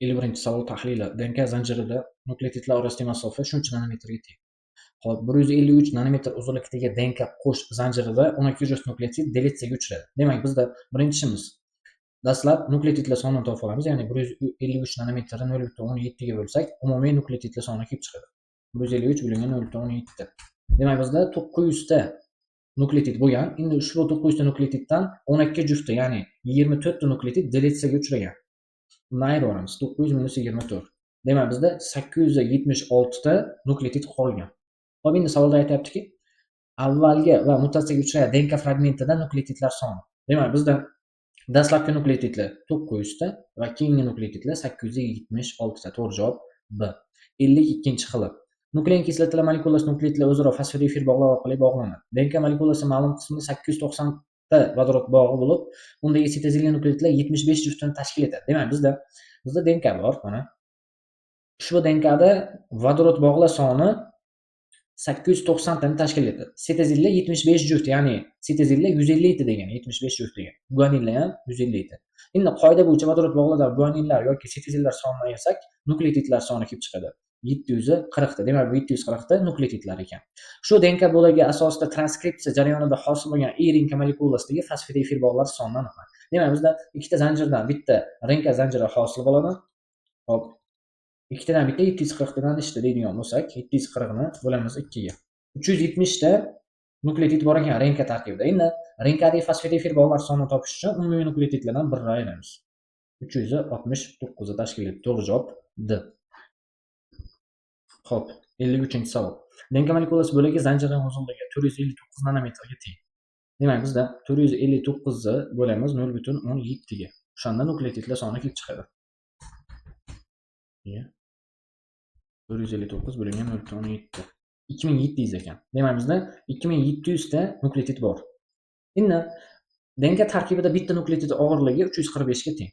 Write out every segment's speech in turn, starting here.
51-savol tahlili. DNK zanjirida nukleotidlar orasidagi masofa shuncha nanometrga teng. Xo'p, 153 nanometr uzunlikdagi DNK qo'sh zanjirida 12 juft nukleotid deletsiyaga uchradi. Demak, bizda birinchi ishimiz dastlab nukleotidlar sonini topib olamiz, ya'ni 153 nanometrni 0,17 ga bo'lsak, umumiy nukleotidlar soni kelib chiqadi. 153 bo'lingan 0,17. Demak, bizda 900 ta nukleotid bo'lgan. Endi ushbu 900 ta nukleotiddan 12 jufti, ya'ni 24 ta nukleotid deletsiyaga uchragan. Uni ayirib olamiz. 900 minus 24. Demak, bizda 876 ta nukleotid qolgan. Xo'p, endi savolda aytyaptiki, avvalgi va mutatsiyaga uchragan DNK fragmentida nukleotidlar soni. Demak, bizda dastlabki nukleotidlar 900 ta va keyingi nukleotidlar 876 ta. To'g'ri javob B. 52-xili. Nuklein kislotalar molekulasi nukleotidlar o'zaro fosfat efir bog'lar orqali bog'lanadi. DNK molekulasi ma'lum qismida 890 ta vodorod bog'i bo'lib, undagi sitozinli nukleotidlar 75 juftini tashkil etadi. Demak, bizda DNK bor, mana. Ushbu DNKda vodorod bog'lar soni 890 tani tashkil etadi. Sitozinlar 75 juft, ya'ni sitozinlar 150 ta degani, 75 juft degani. Guaninlar ham 150 ta. Endi qoida bo'yicha vodorod bog'lardan guaninlar yoki sitozinlar sonini ayirsak, nukleotidlar soni kelib chiqadi. 740 ta. Demak, bu 740 ta nukleotidlar ekan. Shu DNK bo'lagi asosida transkripsiya jarayonida hosil bo'lgan RNK molekulasidagi fosfat efir bog'lar sonini aniqlang. Demak, bizda ikkita zanjirdan bitta RNK zanjiri hosil bo'ladi. Xo'p, ikkitadan bitta 740 tadan nechta deydigan bo'lsak, 740 ni bo'lamiz 2 ga. 370 ta nukleotid bor ekan RNK tarkibida. Endi RNKdagi fosfat efir bog'lar sonini topish uchun umumiy nukleotidlardan birini ayiramiz. 369 ni tashkil etadi. To'g'ri javob D. Xo'p, 53-savol. DNK molekulasi bo'lagi zanjirning uzunligi 459 nanometrga teng. Demak, bizda 459 ni bo'lamiz 0,17 ga. O'shanda nukleotidlar soni kelib chiqadi. 459 bo'lingan 0,17. 2700 ekan. Demak, bizda 2700 ta nukleotid bor. Endi DNK tarkibida bitta nukleotid og'irligi 345 ga teng.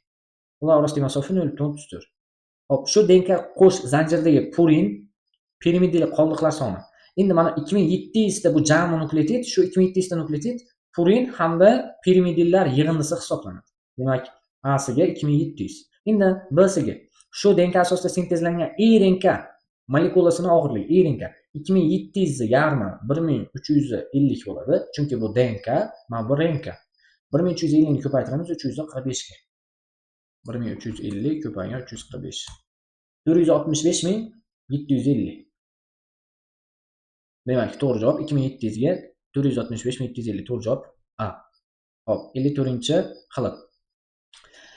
Ular orasidagi masofa 0,34. Xo'p, shu DNK qo'sh zanjirdagi purin pirimidin qoldiqlar soni. Endi mana 2700 ta bu jami nukleotid, shu 2700 ta nukleotid purin hamda pirimidinlar yig'indisi hisoblanadi. Demak, A siga 2700. Endi B siga shu DNK asosida sintezlangan RNK molekulasini og'irligi RNK 2700 yarmi 1350 bo'ladi. Chunki bu DNK, mana bu RNK. 1350 ni ko'paytiramiz 345 ga. 1350 ko'paygan 345. 465 750. Demak, to'g'ri javob 2700 ga 465 750. To'g'ri javob A. Xo'p, 54-xili.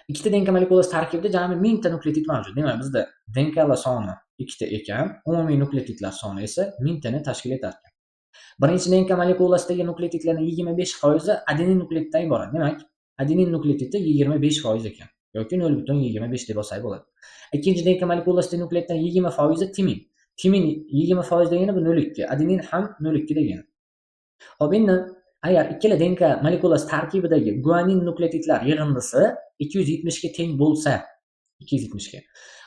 Ikkita DNK molekulasi tarkibida jami 1000 ta nukleotid mavjud. Demak, bizda DNKlar soni ikkita ekan, umumiy nukleotidlar soni esa 1000 tani tashkil etar ekan. Birinchi DNK molekulasidagi nukleotidlarning 25% adenin nukleotiddan iborat. Demak, adenin nukleotidi 25% ekan yoki 0,25 deb olsak bo'ladi. Ikkinchi DNK molekulasidagi nukleotiddan 20% timin. Timin 20% degani bu 0,2, adenin ham 0,2 degani. Xo'p, endi agar ikkala DNK molekulasi tarkibidagi guanin nukleotidlar yig'indisi 270 ga teng bo'lsa, 270 ga.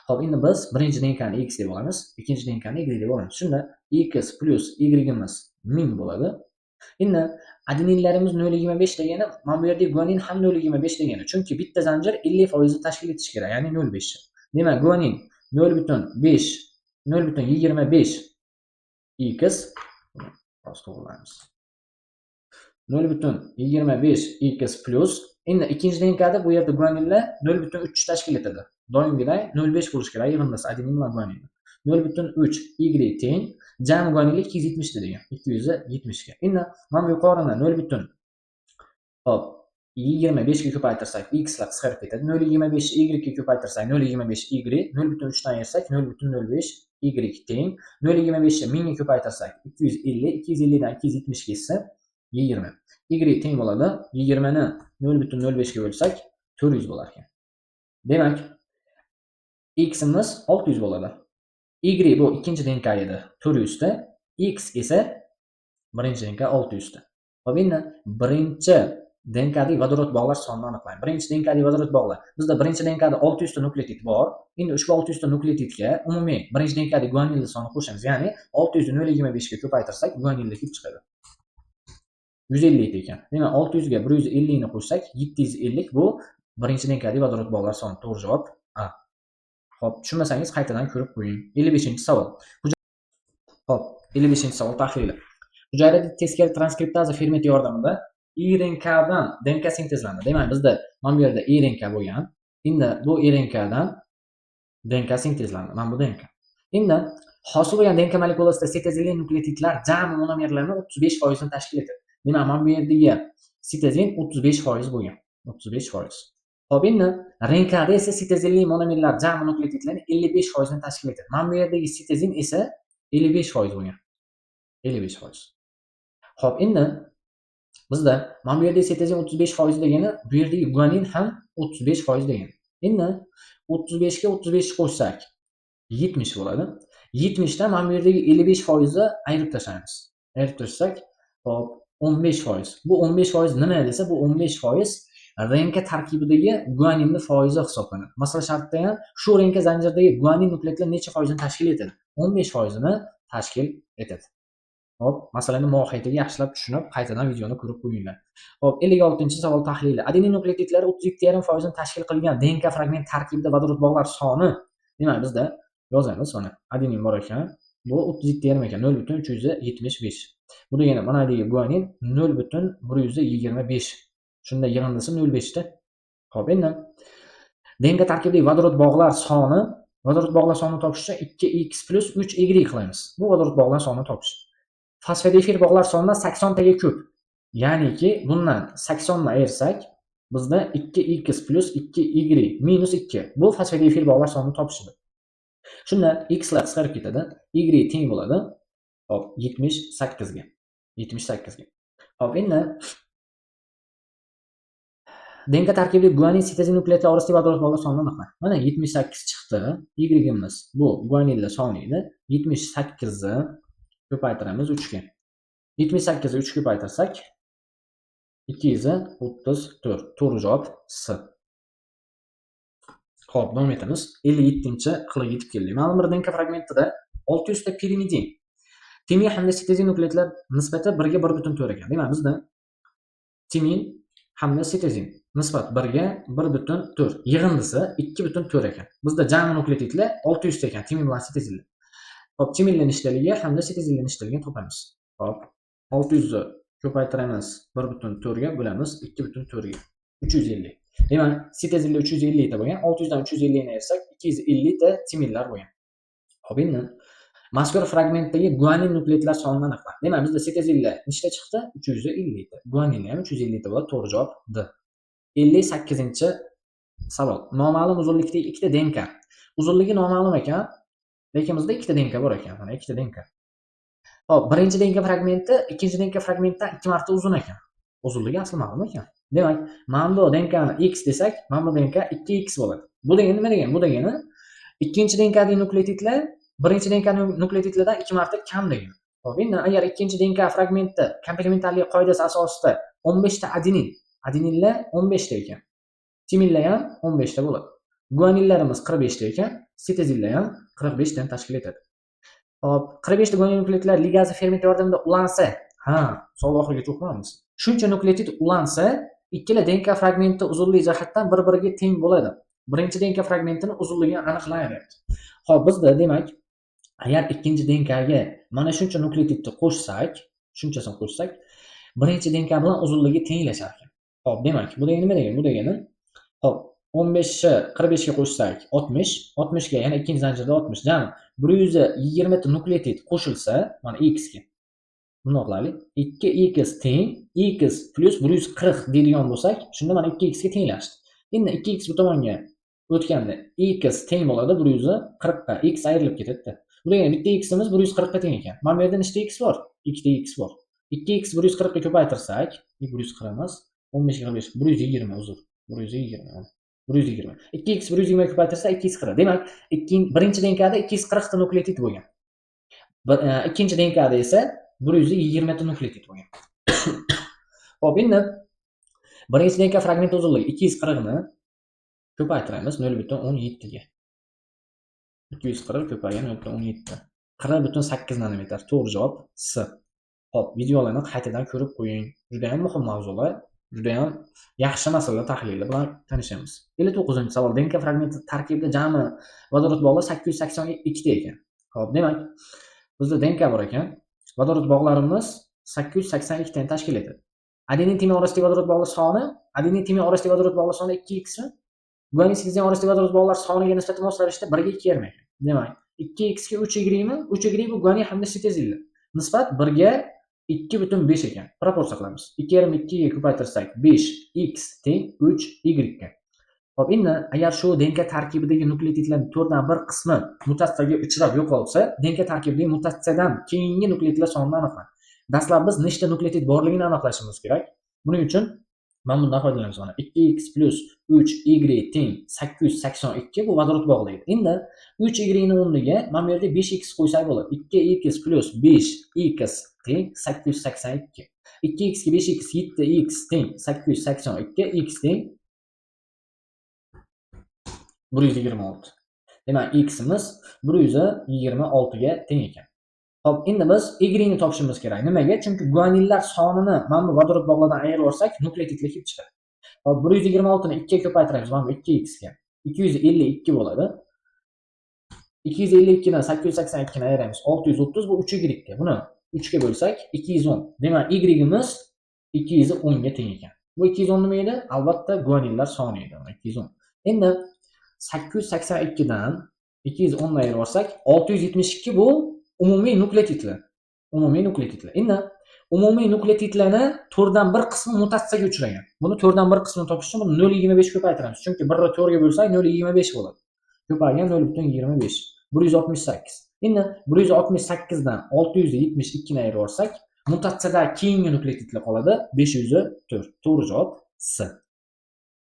Xo'p, endi biz birinchi DNKni X deb olamiz, ikkinchi DNKni Y deb olamiz. Shunda X plus Y'imiz 1000 bo'ladi. Endi adeninlarimiz 0,25 degani, mana bu yerda guanin ham 0,25 degani. Chunki bitta zanjir 50% tashkil etishi kerak, ya'ni 0,5. Demak, guanin 0,5 0,25 X hozir to'g'rilaymiz. 0,25 X plus endi ikkinchi DNKda bu yerda guaninlar 0,3 tashkil etadi. Doimgiday 0,5 bo'lishi kerak yig'indisi adenin bilan guanin. 0,3 Y teng jami guaninlar 270 ta degan. 270 ga. Endi mana bu yuqorini 0, xo'p, 25 ga ko'paytirsak x lar qisqarib ketadi. 0,25 y ga ko'paytirsak 0,25 y, 0,3 dan ayirsak 0,05 y teng 0,25 ni 1000 ga ko'paytirsak 250, 250 dan 270 ketsa 20. Y teng bo'ladi. 20 ni 0,05 ga bo'lsak 400 bo'lar ekan. Demak, ximiz 600 bo'ladi. Y bu ikkinchi DNK edi 400 ta, x esa birinchi DNK 600 ta. Xo'p, endi birinchi DNKdagi vodorod bog'lar sonini aniqlang. Birinchi DNKdagi vodorod bog'lar. Bizda birinchi DNKda 600 ta nukleotid bor. Endi ushbu 600 ta nukleotidga umumiy birinchi DNKdagi guaninlar sonini qo'shamiz. Ya'ni 600 ni 0,25 ga ko'paytirsak guaninlar kelib chiqadi. 150 ekan. Demak, 600 ga 150 ni qo'shsak 750, bu birinchi DNKdagi vodorod bog'lar soni. To'g'ri javob A. Xo'p, tushunmasangiz qaytadan ko'rib qo'ying. 55-savol. Xo'p, 55-savol tahlili. Hujayrada teskari transkriptaza fermenti yordamida RNKdan DNK sintezlandi. Demak, bizda mana bu yerda RNK bo'lgan. Endi bu RNKdan DNK sintezlandi. Mana bu DNK. Endi hosil bo'lgan DNK molekulasida sitozinli nukleotidlar jami monomerlarning 35%ni tashkil etadi. Demak, mana bu yerdagi sitozin 35% bo'lgan. 35%. Xo'p, endi RNKda esa sitozinli monomerlar jami nukleotidlarning 55%ni tashkil etadi. Mana bu yerdagi sitozin esa 55% bo'lgan. 55%. Xo'p, endi bizda mana bu yerda sitozin 35% degani, bu yerdagi guanin ham 35% degani. Endi 35 ga 35 qo'shsak 70 bo'ladi. 70 dan mana bu yerdagi 55% ni ayirib tashlaymiz. Ayirib tashlasak, hop, 15%. Bu 15% nima desa, bu 15% RNK tarkibidagi guaninni foizi hisoblanadi. Masala shartida ham shu RNK zanjiridagi guanin nukleotidlar necha foizini tashkil etadi? 15%ini tashkil etadi. Hop, masalani mohiyatiga yaxshilab tushunib, qaytadan videoni ko'rib qo'yinglar. Hop, 56-savol tahlili. Adenin nukleotidlari 32,5%ni tashkil qilgan DNK fragment tarkibida vodorod bog'lar soni. Demak, bizda yozamiz mana. Adenin bor ekan. Bu 32,5 ekan, 0,375. Bu degani mana bu guanin 0,125. Shunda yig'indisi 0,5 ta. Xo'p, endi DNK tarkibidagi vodorod bog'lar soni, vodorod bog'lar sonini topish uchun 2x plus 3y qilamiz. Bu vodorod bog'lar sonini topish. Fosfat efir bog'lar sonidan 80 taga ko'p. Ya'niki bundan 80 ni ayirsak, bizda 2x plus 2y minus 2. Bu fosfat efir bog'lar sonini topishidir. Shunda x lar qisqarib ketadi, y teng bo'ladi. Hop, 78 ga. 78 ga. Hop, endi DNK tarkibidagi guanin sitozin nukleotidlar orasidagi vodorod bog'lar sonini aniqlang. Mana 78 chiqdi. Y'imiz bu guaninlar soni edi. 78 ni ko'paytiramiz 3 ga. 78 ni 3 ko'paytirsak 234. To'g'ri javob C. Xo'p, davom etamiz. 57-xiliga yetib keldik. Ma'lum bir DNK fragmentida 600 ta pirimidin timin hamda sitozin nukleotidlar nisbati 1 ga 1,4 ekan. Demak, bizda timin hamda sitozin nisbat 1 ga 1,4, yig'indisi 2,4 ekan. Bizda jami nukleotidlar 600 ta ekan, timin bilan sitozinlar. Xo'p, timinlar nechtaligi hamda sitozinlar nechtaligini topamiz. Xo'p, 600 ni ko'paytiramiz 1,4 ga, bo'lamiz 2,4 ga. 350. Demak, sitozinlar 350 ta bo'lgan. 600 dan 350 ni ayirsak 250 ta timinlar bo'lgan. Xo'p, endi mazkur fragmentdagi guanin nukleotidlar sonini aniqlang. Demak, bizda sitozinlar nechta chiqdi? 350 ta. Guaninlar ham 350 ta bo'ladi. To'g'ri javob D. 58-savol. Noma'lum uzunlikdagi ikkita DNK. Uzunligi noma'lum ekan, lekin bizda ikkita DNK bor ekan. Mana ikkita DNK. Xo'p, birinchi DNK fragmenti ikkinchi DNK fragmentdan 2 marta uzun ekan. Uzunligi asli ma'lum ekan. Demak, mana bu DNKni x desak, mana bu DNK 2x bo'ladi. Bu degani nima degani? Bu degani ikkinchi DNKdagi nukleotidlar birinchi DNK nukleotidlardan 2 marta kam degani. Xo'p, endi agar ikkinchi DNK fragmenti komplementarlik qoidasi asosida 15 ta adenin, adeninlar 15 ta ekan. Timinlar ham 15 ta bo'ladi. Guaninlarimiz 45 ta ekan, sitozinlar ham 45 tani tashkil etadi. Xo'p, 45 ta guanin nukleotidlar ligaza fermenti yordamida ulansa, ha, savol oxirigacha o'qimamiz. Shuncha nukleotid ulansa, ikkala DNK fragmenti uzunlik jihatdan bir-biriga teng bo'ladi. Birinchi DNK fragmentini uzunligini aniqlang deyapti. Xo'p, bizda demak, agar ikkinchi DNKga mana shuncha nukleotidni qo'shsak, shunchasini qo'shsak, birinchi DNK bilan uzunligi tenglashar ekan. Xo'p, demak, bu degani nima degani? Bu degani, xo'p, 15 ni 45 ga qo'shsak 60, 60 ga yana ikkinchi zanjirda 60, jami 120 ta nukleotid qo'shilsa, mana x ga. Bundoq qilaylik. 2x teng x plyus 140 deydigan bo'lsak, shunda mana 2x ga tenglashdi. Endi 2x bu tomonga o'tganda x teng bo'ladi 140 ga, x ayrilib ketadi. Bu degani bitta ximiz 140 ga teng ekan. Mana bu yerda nechta x bor? Ikkita x bor. 2x 140 ga ko'paytirsak, 140 emas, 15 ga 45, 120, uzr. 120. 120. 2x 120 ga ko'paytirsa 240. Demak, birinchi DNKda 240 ta nukleotid bo'lgan. Ikkinchi DNKda esa 120 ta nukleotid bo'lgan. Xo'p, endi birinchi DNK fragmenti uzunligi 240 ni ko'paytiramiz 0,17 ga. 240 ko'paygan 0,17. 40,8 nanometr. To'g'ri javob C. Xo'p, videolarni qaytadan ko'rib qo'ying. Juda ham muhim mavzular. Juda ham yaxshi masala tahlili bilan tanishamiz. 59-savol. DNK fragmenti tarkibida jami vodorod bog'lar 882 ta ekan. Xo'p, demak, bizda DNK bor ekan. Vodorod bog'larimiz 882 tani tashkil etadi. Adenin timin orasidagi vodorod bog'lar soni, adenin timin orasidagi vodorod bog'lar soni 2x mi? Guanin sitozin orasidagi vodorod bog'lar soniga nisbatan mos ravishda 1 ga 2,5 ekan. Demak, 2x ga 3y mi? 3y bu guanin hamda sitozinlar. Nisbat 1 ga 2,5 ekan. Proporsiya qilamiz. 2,5 2 ga ko'paytirsak 5x teng 3y ga. Xo'p, endi agar shu DNK tarkibidagi nukleotidlarning 4dan 1 qismi mutatsiyaga uchrab yo'qolsa, DNK tarkibidagi mutatsiyadan keyingi nukleotidlar sonini aniqlang. Dastlab biz nechta nukleotid borligini aniqlashimiz kerak. Buning uchun mana bundan foydalanamiz. Mana 2x plus 3y teng 882 bu vodorod bog'laydi. Endi 3y ni o'rniga mana bu yerda 5x qo'ysak bo'ladi. 2x plus 5x teng 882. 2x ga 5x 7x teng 882, x teng 126. Demak, ximiz 126 ga teng ekan. Xo'p, endi biz y ni topishimiz kerak. Nimaga? Chunki guaninlar sonini mana bu vodorod bog'lardan ayirib olsak, nukleotidlar kelib chiqadi. Xo'p, 126 ni 2 ga ko'paytiramiz, mana bu 2x ga. 252 bo'ladi. 252 dan 882 ni ayiramiz. 630 bu 3y ga. Buni 3 ga bo'lsak 210. Demak, y'imiz 210 ga teng ekan. Bu 210 nima edi? Albatta guaninlar soni edi. 210. Endi 882 dan 210 ni ayirib olsak, 672 bu umumiy nukleotidlar. Umumiy nukleotidlar. Endi umumiy nukleotidlarni 4dan 1 qismi mutatsiyaga uchragan. Buni 4dan 1 qismini topish uchun buni 0,25 ko'paytiramiz. Chunki 1 ni 4 ga bo'lsak 0,25 bo'ladi. Ko'paygan 0,25. 168. Endi 168 dan 672 ni ayirib olsak, mutatsiyadan keyingi nukleotidlar qoladi 504. To'g'ri javob C.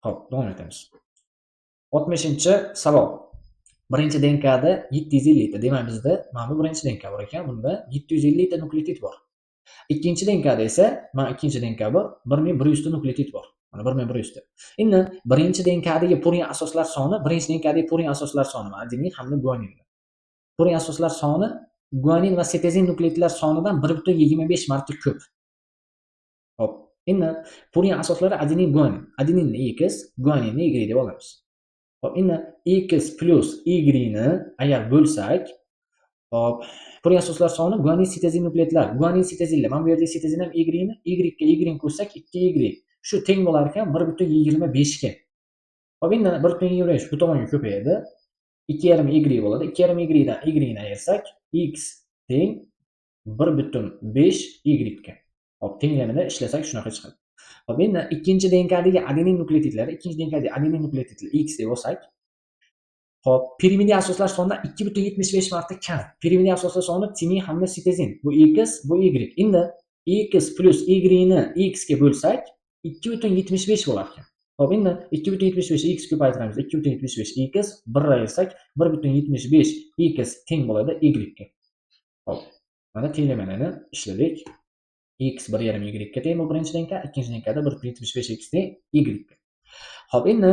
Xo'p, davom etamiz. 60-savol. Birinchi DNKda 750 ta. Demak, bizda mana bu birinchi DNK bor ekan, bunda 750 ta nukleotid bor. Ikkinchi DNKda esa, mana ikkinchi DNK bor, 1100 ta nukleotid bor. Mana 1100 ta. Endi birinchi DNKdagi purin asoslar soni, birinchi DNKdagi purin asoslar soni mana adenin hamda guaninlar. Purin asoslar soni guanin va sitozin nukleotidlar sonidan 1,25 marta ko'p. Xo'p, endi purin asoslari adenin, guanin. Adeninni x, guaninni y deb olamiz. Xo'p, endi x plus y ni agar bo'lsak, xo'p, purin asoslar soni guanin sitozin nukleotidlar, guanin sitozinlar. Mana bu yerda sitozin ham y ni, y ga y qo'shsak 2y. Shu teng bo'lar ekan 1,25 ga. Xo'p, endi 1,25 bu tomonga ko'payadi. 2,5 y bo'ladi. 2,5 y dan y ni ayirsak, x teng 1,5 y ga. Xo'p, tenglamada ishlasak shunaqa chiqadi. Xo'p, endi ikkinchi DNKdagi adenin nukleotidlari, ikkinchi DNKdagi adenin nukleotidlar x deb olsak, xo'p, pirimidin asoslar sonidan 2,75 marta kam. Pirimidin asoslar soni timin hamda sitozin. Bu x, bu y. Endi x plus y ni x ga bo'lsak, 2,75 bo'lar ekan. Xo'p, endi 2,75 x ko'paytiramiz. 2,75 x 1 ayirsak 1,75 x teng bo'ladi y ga. Xo'p, mana tenglamani ishladik. X 1,5 y ga teng bu birinchi DNK, ikkinchi DNKda 1,75 x teng y ga. Xo'p, endi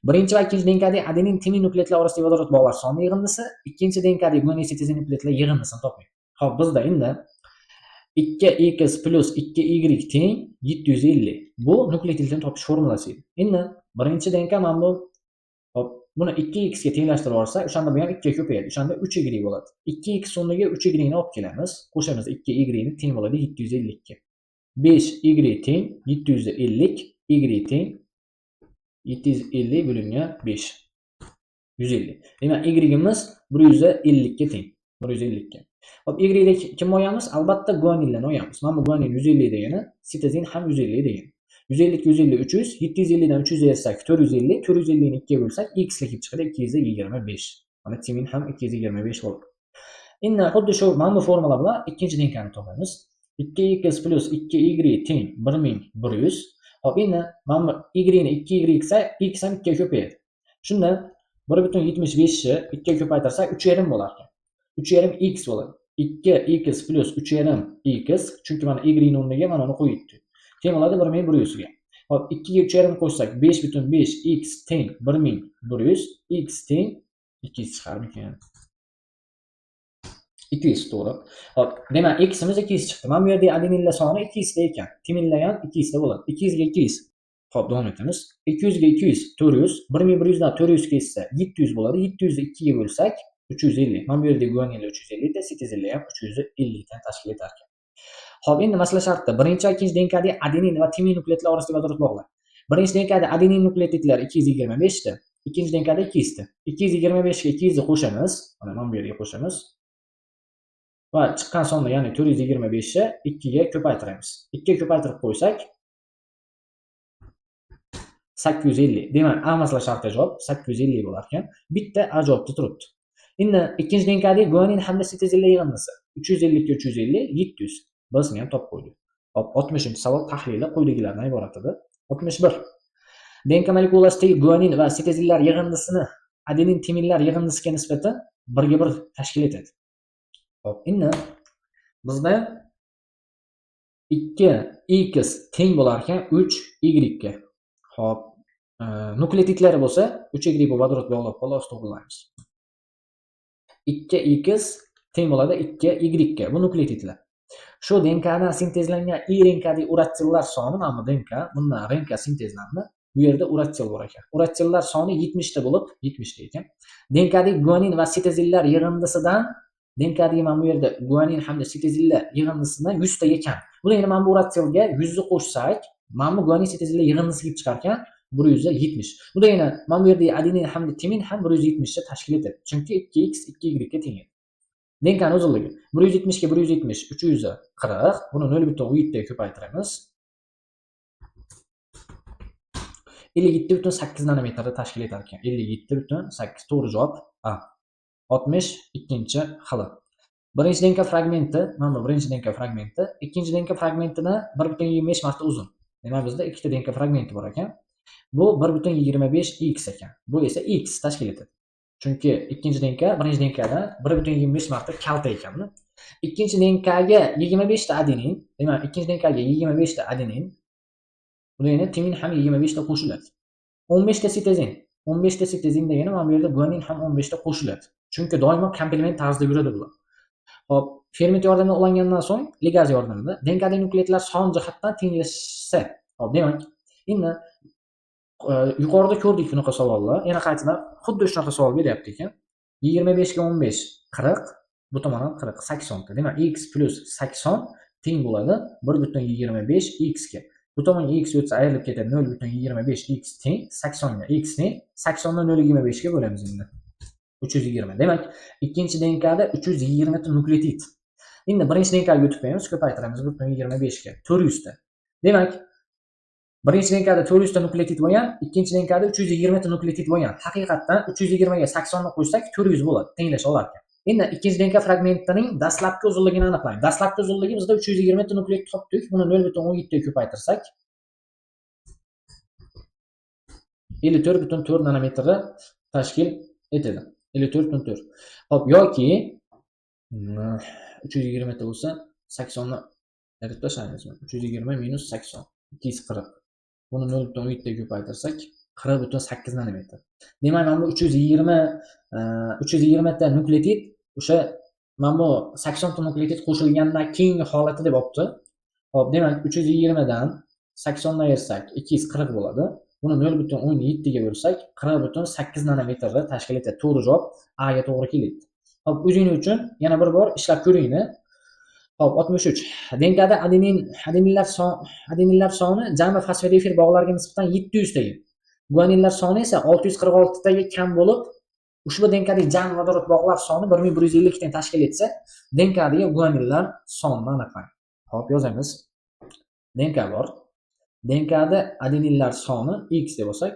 birinchi va ikkinchi DNKdagi adenin timin nukleotidlar orasidagi vodorod bog'lar soni yig'indisi, ikkinchi DNKdagi guanin sitozin nukleotidlar yig'indisini toping. Xo'p, bizda endi 2x plus 2y teng 750. Bu nukleotidlarni topish formulasi edi. Endi birinchi DNK mana bu, xo'p, buni 2x ga tenglashtirib yuborsak, o'shanda bu ham 2 ga ko'payadi. O'shanda 3y bo'ladi. 2x o'rniga 3y ni olib kelamiz. Qo'shamiz 2y ni teng bo'ladi 750 ga. 5y teng 750, y teng 750 bo'lingan 5. 150. Demak, y'imiz 150 ga teng. 150 ga. Xo'p, y da kim olamiz? Albatta guaninlarni olamiz. Mana bu guanin 150 degani, sitozin ham 150 degani. 150 ga 150 300, 750 dan 300 ayirsak 450, 450 ni 2 ga bo'lsak x ga kelib chiqadi 225. Mana timin ham 225 bo'ldi. Endi xuddi shu mana bu formula bilan ikkinchi DNKni topamiz. 2x plus 2y teng 1100. Xo'p, endi mana bu y ni 2y qilsak, x ham 2 ga ko'payadi. Shunda 1,75 ni 2 ga ko'paytirsak 3,5 bo'lar ekan. 3,5 x bo'ladi. 2x plus 3,5 x, chunki mana y ni o'rniga mana uni qo'yibdi. Teng bo'ladi 1100 ga. Xo'p, 2 ga 3,5 qo'shsak 5,5 x teng 1100, x teng 2 chiqarmikan? 200 to'g'ri. Hop, demak, x'imiz 200 chiqdi. Mana bu yerda adeninlar soni 200 ta ekan. Timinlar ham 200 ta bo'ladi. 200 ga 200. Hop, davom etamiz. 200 ga 200 400, 1100 dan 400 ketsa 700 bo'ladi. 700 ni 2 ga bo'lsak 350. Mana bu yerda guaninlar 350 ta, sitozinlar ham 350 ta tashkil etar ekan. Hop, endi masala shartda birinchi va ikkinchi DNKdagi adenin va timin nukleotidlar orasidagi vodorod bog'lar. Birinchi DNKda adenin nukleotidlar 225 ta, ikkinchi DNKda 200 ta. 225 ga 200 ni qo'shamiz. Mana bu yerga qo'shamiz. Va chiqqan sonni, ya'ni 425 ni 2 ga ko'paytiramiz. 2 ga ko'paytirib qo'ysak 850. Demak, A masala sharti javob 850 bo'lar ekan. Bitta A javobda turibdi. Endi ikkinchi DNKdagi guanin hamda sitozinlar yig'indisi 350 ga 350 700. Bizni ham topib qo'ydik. Hop, 60-savol tahlili quyidagilardan iborat edi. 61. DNK molekulasidagi guanin va sitozinlar yig'indisini adenin timinlar yig'indisiga nisbatan 1ga 1 tashkil etadi. Hop, endi bizda 2x teng bo'lar ekan 3y ga. Hop, nukleotidlari bo'lsa 3y bu vodorod bog'lab xolos to'g'rilaymiz. 2x teng bo'ladi 2y ga. Bu nukleotidlar. Shu DNKdan sintezlangan RNKdagi uratsillar soni, mana bu DNK, bundan RNK sintezlandi. Bu yerda uratsil bor ekan. Uratsillar soni 70 ta bo'lib, 70 ta ekan. DNKdagi guanin va sitozinlar yig'indisidan DNKdagi mana bu yerda guanin hamda sitozinlar yig'indisidan 100 taga kam. Bu degani mana bu uratsilga 100 ni qo'shsak, mana bu guanin sitozinlar yig'indisi kelib chiqar ekan 170. Bu degani mana bu yerdagi adenin hamda timin ham 170 ta tashkil etadi. Chunki 2x 2y ga teng. DNKning uzunligi 170 ga 170 340. Buni 0.17 ga ko'paytiramiz. 57.8 nanometrda tashkil etar ekan. 57.8 to'g'ri javob A. 62-xili. Birinchi DNK fragmenti, mana bu birinchi DNK fragmenti, ikkinchi DNK fragmentidan 1.25 marta uzun. Demak, bizda ikkita DNK fragmenti bor ekan. Bu 1.25 x ekan. Bu esa x tashkil etadi. Chunki ikkinchi DNK birinchi DNKdan 1.25 marta kalta ekanmi? Ikkinchi DNKga 25 ta adenin, demak, ikkinchi DNKga 25 ta adenin, bu degani timin ham 25 ta qo'shiladi. 15 ta sitozin. 15 ta sitozin degani mana bu yerda guanin ham 15 ta qo'shiladi. Chunki doimo komplement tarzida yuradi bular. Hop, ferment yordamida ulangandan so'ng ligaz yordamida DNKdagi nukleotidlar son jihatdan tenglashsa. Hop, demak, endi yuqorida ko'rdik bunaqa savollar. Yana qaytadan xuddi shunaqa savol beryapti ekan. 25 ga 15 40, bu tomon ham 40, 80 ta. Demak, x plus 80 teng bo'ladi 1.25 x ga. Bu tomonga x o'tsa ayrilib ketadi 0.25 x teng 80 ga. X ni 80 dan 0.25 ga bo'lamiz endi. 320. Demak, ikkinchi DNKda 320 ta nukleotid. Endi birinchi DNKga o'tib qo'yamiz, ko'paytiramiz 1.25 ga 400 ta. Demak, birinchi DNKda 400 ta nukleotid bo'lgan, ikkinchi DNKda 320 ta nukleotid bo'lgan. Haqiqatdan 320 ga 80 ni qo'shsak 400 bo'ladi, tenglasha olar ekan. Endi ikkinchi DNK fragmentining dastlabki uzunligini aniqlang. Dastlabki uzunligi bizda 320 ta nukleotid topdik. Buni 0.17 ga ko'paytirsak 54.4 nanometrni tashkil etadi. 54.4. Hop, yoki 320 ta bo'lsa 80 ni ayirib tashlaymiz. 320 minus 80 240. Buni 0.17 ga ko'paytirsak 40.8 nanometr. Demak, mana bu 320 ta nukleotid o'sha mana bu 80 ta nukleotid qo'shilgandan keyingi holati deb olibdi. Hop, demak 320 dan 80 ni ayirsak 240 bo'ladi. Buni 0.17 ga bo'lsak 40.8 nanometrni tashkil etadi. To'g'ri javob A ga to'g'ri keladi. Hop, o'zingiz uchun yana bir bor ishlab ko'ringlar. Hop, 63. DNKda adeninlar soni jami fosfodifir bog'lariga nisbatan 700 taga. Guaninlar soni esa 646 taga kam bo'lib, ushbu DNKdagi jami vodorod bog'lar soni 1150 tani tashkil etsa, DNKdagi guaninlar sonini aniqlang. Hop, yozamiz. DNK bor. DNKda adeninlar soni x deb olsak,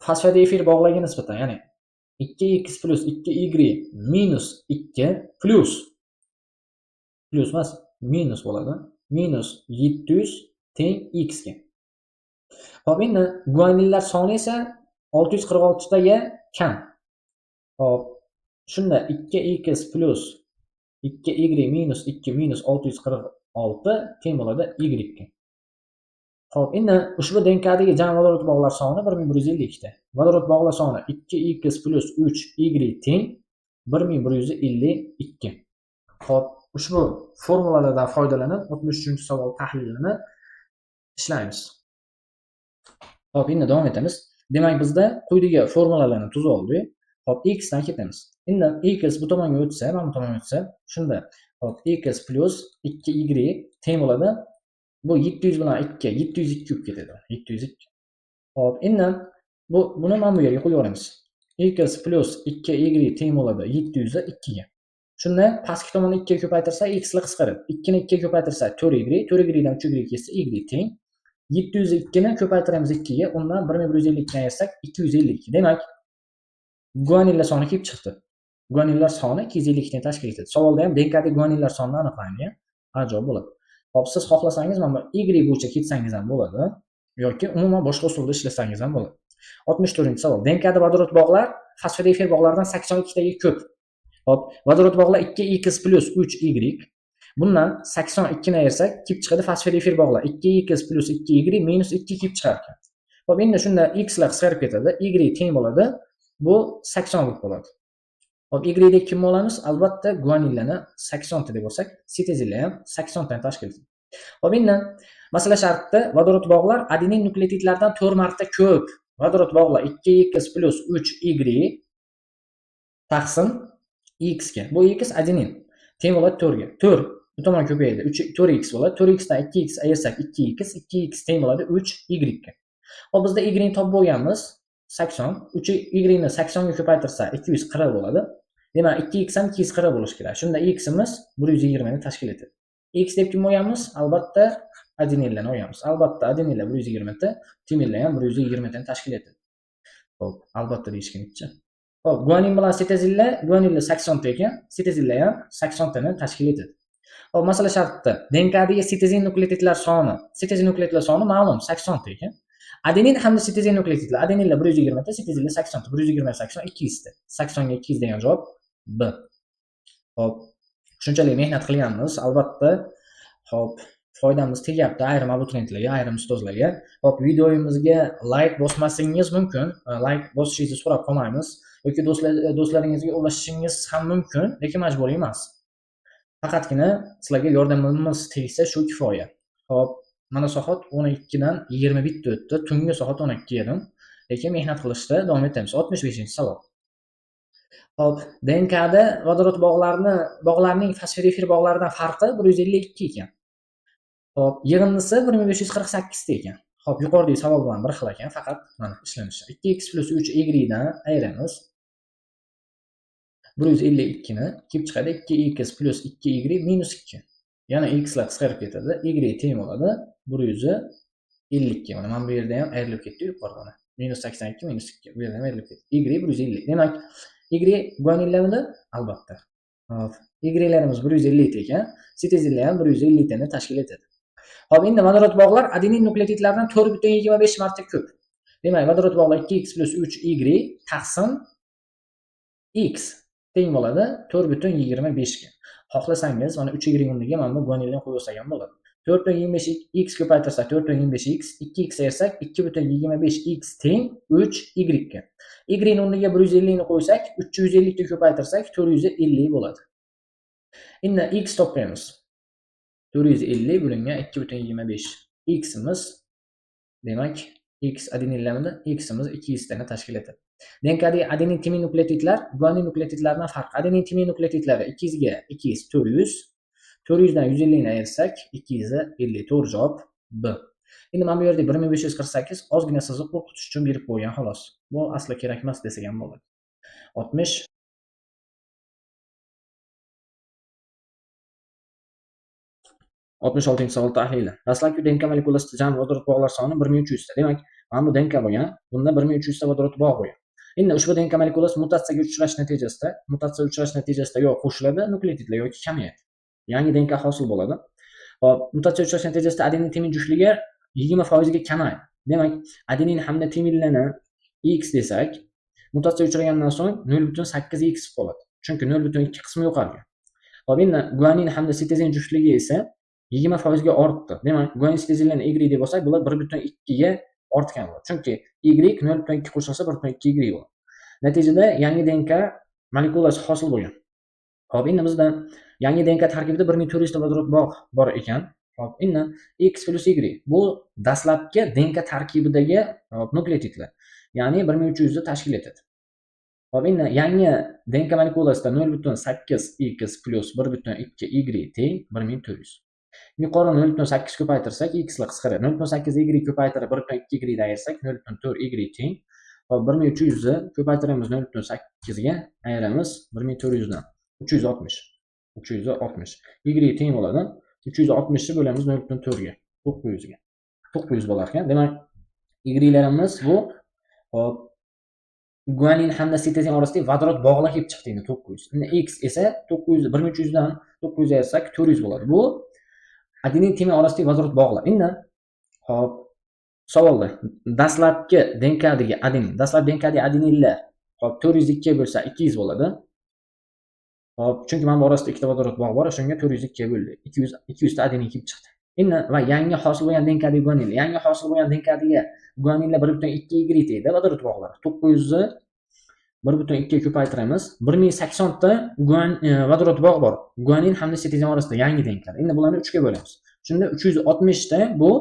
fosfodifir bog'larga nisbatan, ya'ni 2x plus 2y minus 2 plus plus emas, minus bo'ladi. Minus 700 teng x ga. Hop, endi guaninlar soni esa 646 taga kam. Hop, shunda 2x plus 2y minus 2 minus 646 teng bo'ladi y ga. Hop, endi ushbu DNKdagi jami vodorod bog'lar soni 1152 ta. Vodorod bog'lar soni 2x plus 3y teng 1152. Xo'p, ushbu formulalardan foydalanib 63-savol tahlilini ishlaymiz. Xo'p, endi davom etamiz. Demak, bizda quyidagi formulalarni tuzib oldik. Xo'p, x dan ketamiz. Endi x bu tomonga o'tsa, mana bu tomonga o'tsa, shunda xo'p, x plus 2y teng bo'ladi. Bu 700 bilan 2, 702 bo'lib ketadi. 702. Xo'p, endi buni mana bu yerga qo'yib yuboramiz. X plus 2y teng bo'ladi 702 ga. Shunda pastki tomonni 2 ga ko'paytirsak, x lar qisqaradi. 2 ni 2 ga ko'paytirsak 4y, 4y dan 3y ketsa y teng 702 ni ko'paytiramiz 2 ga, undan 1152 ni ayirsak 252. Demak, guaninlar soni kelib chiqdi. Guaninlar soni 252 ni tashkil etadi. Savolda ham DNKdagi guaninlar sonini aniqlang degan ajoyib bo'ladi. Xo'p, siz xohlasangiz mana bu y bo'yicha ketsangiz ham bo'ladi yoki umuman boshqa usulda ishlasangiz ham bo'ladi. 64-savol. DNKda vodorod bog'lar fosfat efir bog'laridan 82 taga ko'p. Xo'p, vodorod bog'lar 2x plus 3y. Bundan 82 ni ayirsak, kelib chiqadi fosfat efir bog'lar 2x plus 2y minus 2 kelib chiqar ekan. Xo'p, endi shunda x lar qisqarib ketadi, y teng bo'ladi. Bu 80 bo'lib qoladi. Xo'p, y dek kimni olamiz? Albatta guaninlarni 80 ta deb olsak, sitezinlar ham 80 tani tashkil etadi. Xo'p, endi masala shartida vodorod bog'lar adenin nukleotidlardan 4 marta ko'p. Vodorod bog'lar 2x plus 3y taqsim x ga. Bu x adenin teng bo'ladi 4 ga. 4 bu tomon ko'payadi. 4x bo'ladi. 4x dan 2x ayirsak 2x, 2x teng bo'ladi 3y ga. Xo'p, bizda y ni topib bo'lganmiz. 80. 3y ni 80 ga ko'paytirsak 240 bo'ladi. Demak, 2x ham 240 bo'lishi kerak. Shunda x-imiz 120 ni tashkil etadi. X deb kim olganmiz? Albatta adeninlarni olganmiz. Albatta adeninlar 120 ta, timinlar ham 120 tani tashkil etadi. Xo'p, albatta deyishgancha. Xo'p, guanin bilan sitezinlar, guaninlar 80 ta ekan, sitezinlar ham 80 tani tashkil etadi. Xo'p, masala shartida DNKdagi sitezin nukleotidlar soni, sitezin nukleotidlar soni ma'lum 80 ta ekan. Adenin hamda sitezin nukleotidlar, adeninlar 120 ta, sitezinlar 80 ta, 120 80 200 ta. 80 ga 200 degan javob B. Xo'p, shunchalik mehnat qilganmiz, albatta. Xo'p, foydamiz tegyapti ayrim abituriyentlarga, ayrim ustozlarga. Xo'p, videoyimizga like bosmasingiz mumkin. Like bosishingizni so'rab qolmaymiz yoki do'stlaringizga ulashishingiz ham mumkin, lekin majburiy emas. Faqatgina sizlarga yordamimiz tegsa shu kifoya. Xo'p, mana soat 12 dan 21 o'tdi. Tungi soat 12 edim. Lekin mehnat qilishda davom etamiz. 65-savol. Xo'p, DNKda vodorod bog'larning fosfat efir bog'laridan farqi 152 ekan. Xo'p, yig'indisi 1548 ta ekan. Xo'p, yuqoridagi savol bilan bir xil ekan, faqat mana ishlanishi. 2x plus 3y dan ayiramiz. 152 ni kelib chiqadi 2x plus 2y minus 2. Yana x lar qisqarib ketadi, y teng bo'ladi 152. Mana bu yerda ham ayrilib ketdi yuqorida. Mana minus 82 minus 2 bu yerda ham ayrilib ketdi. Y 150. Demak, y guaninlarmidi? Albatta. Xo'p, ylarimiz 150 ta ekan, sitezinlar ham 150 tani tashkil etadi. Xo'p, endi vodorod bog'lar adenin nukleotidlaridan 4.25 marta ko'p. Demak, vodorod bog'lar 2x plus 3y taqsim x teng bo'ladi 4.25 ga. Xohlasangiz mana 3y o'rniga mana bu guaninni qo'yib olsak ham bo'ladi. 4.25 x ko'paytirsak 4.25x, 2x ayirsak 2.25x teng 3y ga. Y ni o'rniga 150 ni qo'ysak, 350 ga ko'paytirsak 450 bo'ladi. Endi x topamiz. 450 bo'lingan 2.25. X'imiz demak x adeninlarmidi? X'imiz 200 tani tashkil etadi. DNKdagi adenin timin nukleotidlar guanin nukleotidlaridan farq. Adenin timin nukleotidlari 200 ga 200 400. 400 dan 150 ni ayirsak 250. To'g'ri javob B. Endi mana bu yerda 1548 ozgina sizni qo'rqitish uchun berib qo'ygan xolos. Bu asli kerak emas desak ham bo'ladi. 66-savol tahlili. Dastlabki DNK molekulasida jami vodorod bog'lar soni 1300 ta. Demak, mana bu DNK bo'lgan, bunda 1300 ta vodorod bog' bo'lgan. Endi ushbu DNK molekulasi mutatsiyaga uchrash natijasida yo qo'shiladi nukleotidlar yoki kamayadi. Yangi DNK hosil bo'ladi. Xo'p, mutatsiya uchrash natijasida adenin timin juftligi 20% ga kamayadi. Demak, adenin hamda timinlarni x desak, mutatsiya uchragandan so'ng 0.8 x qoladi. Chunki 0.2 qismi yo'qolgan. Xo'p, endi guanin hamda sitezin juftligi esa 20% ga ortdi. Demak, guanin sitezinlarni y deb olsak, bular 1.2 ga ortgan bo'ladi. Chunki y 0.2 qo'shilsa 1.2 y bo'ladi. Natijada yangi DNK molekulasi hosil bo'lgan. Xo'p, endi bizda yangi DNK tarkibida 1400 ta vodorod bog' bor ekan. Xo'p, endi X plus Y bu dastlabki DNK tarkibidagi nukleotidlar, ya'ni 1300 ni tashkil etadi. Xo'p, endi yangi DNK molekulasida 0,8 X plus 1,2 Y teng 1400. Yuqori 0,8 ko'paytirsak, X lar qisqaradi. 0,8 Y ko'paytirib 1,2 Y dan ayirsak 0,4 Y teng. Xo'p, 1300 ni ko'paytiramiz 0,8 ga ayiramiz 1400 dan 360. 360. Y teng bo'ladi. 360 ni bo'lamiz 0,4 ga, 900 ga. 900 bo'lar ekan. Demak, Y'larimiz bu hop guanin hamda sitozin orasidagi vodorod bog'lar kelib chiqdi endi 900. Endi X esa 900 1300 dan 900 ayirsak 400 bo'ladi. Bu adenin timin orasidagi vodorod bog'lar. Endi hop savolda dastlabki DNKdagi adenin, dastlabki DNKdagi adeninlar hop 402 bo'lsa 200 bo'ladi. Hop, chunki mana bu orasida ikkita vodorod bog' bor, shunga 402 bo'ldi. 200 ta adenin kelib chiqdi. Endi va yangi hosil bo'lgan DNKdagi guanin, yangi hosil bo'lgan DNKdagi guaninlar 1,2 Y edi vodorod bog'lari. 900 ni 1,2 ga ko'paytiramiz. 1080 ta vodorod bog' bor. Guanin hamda sitozin orasida yangi DNK. Endi bularni 3 ga bo'lamiz. Shunda 360 ta bu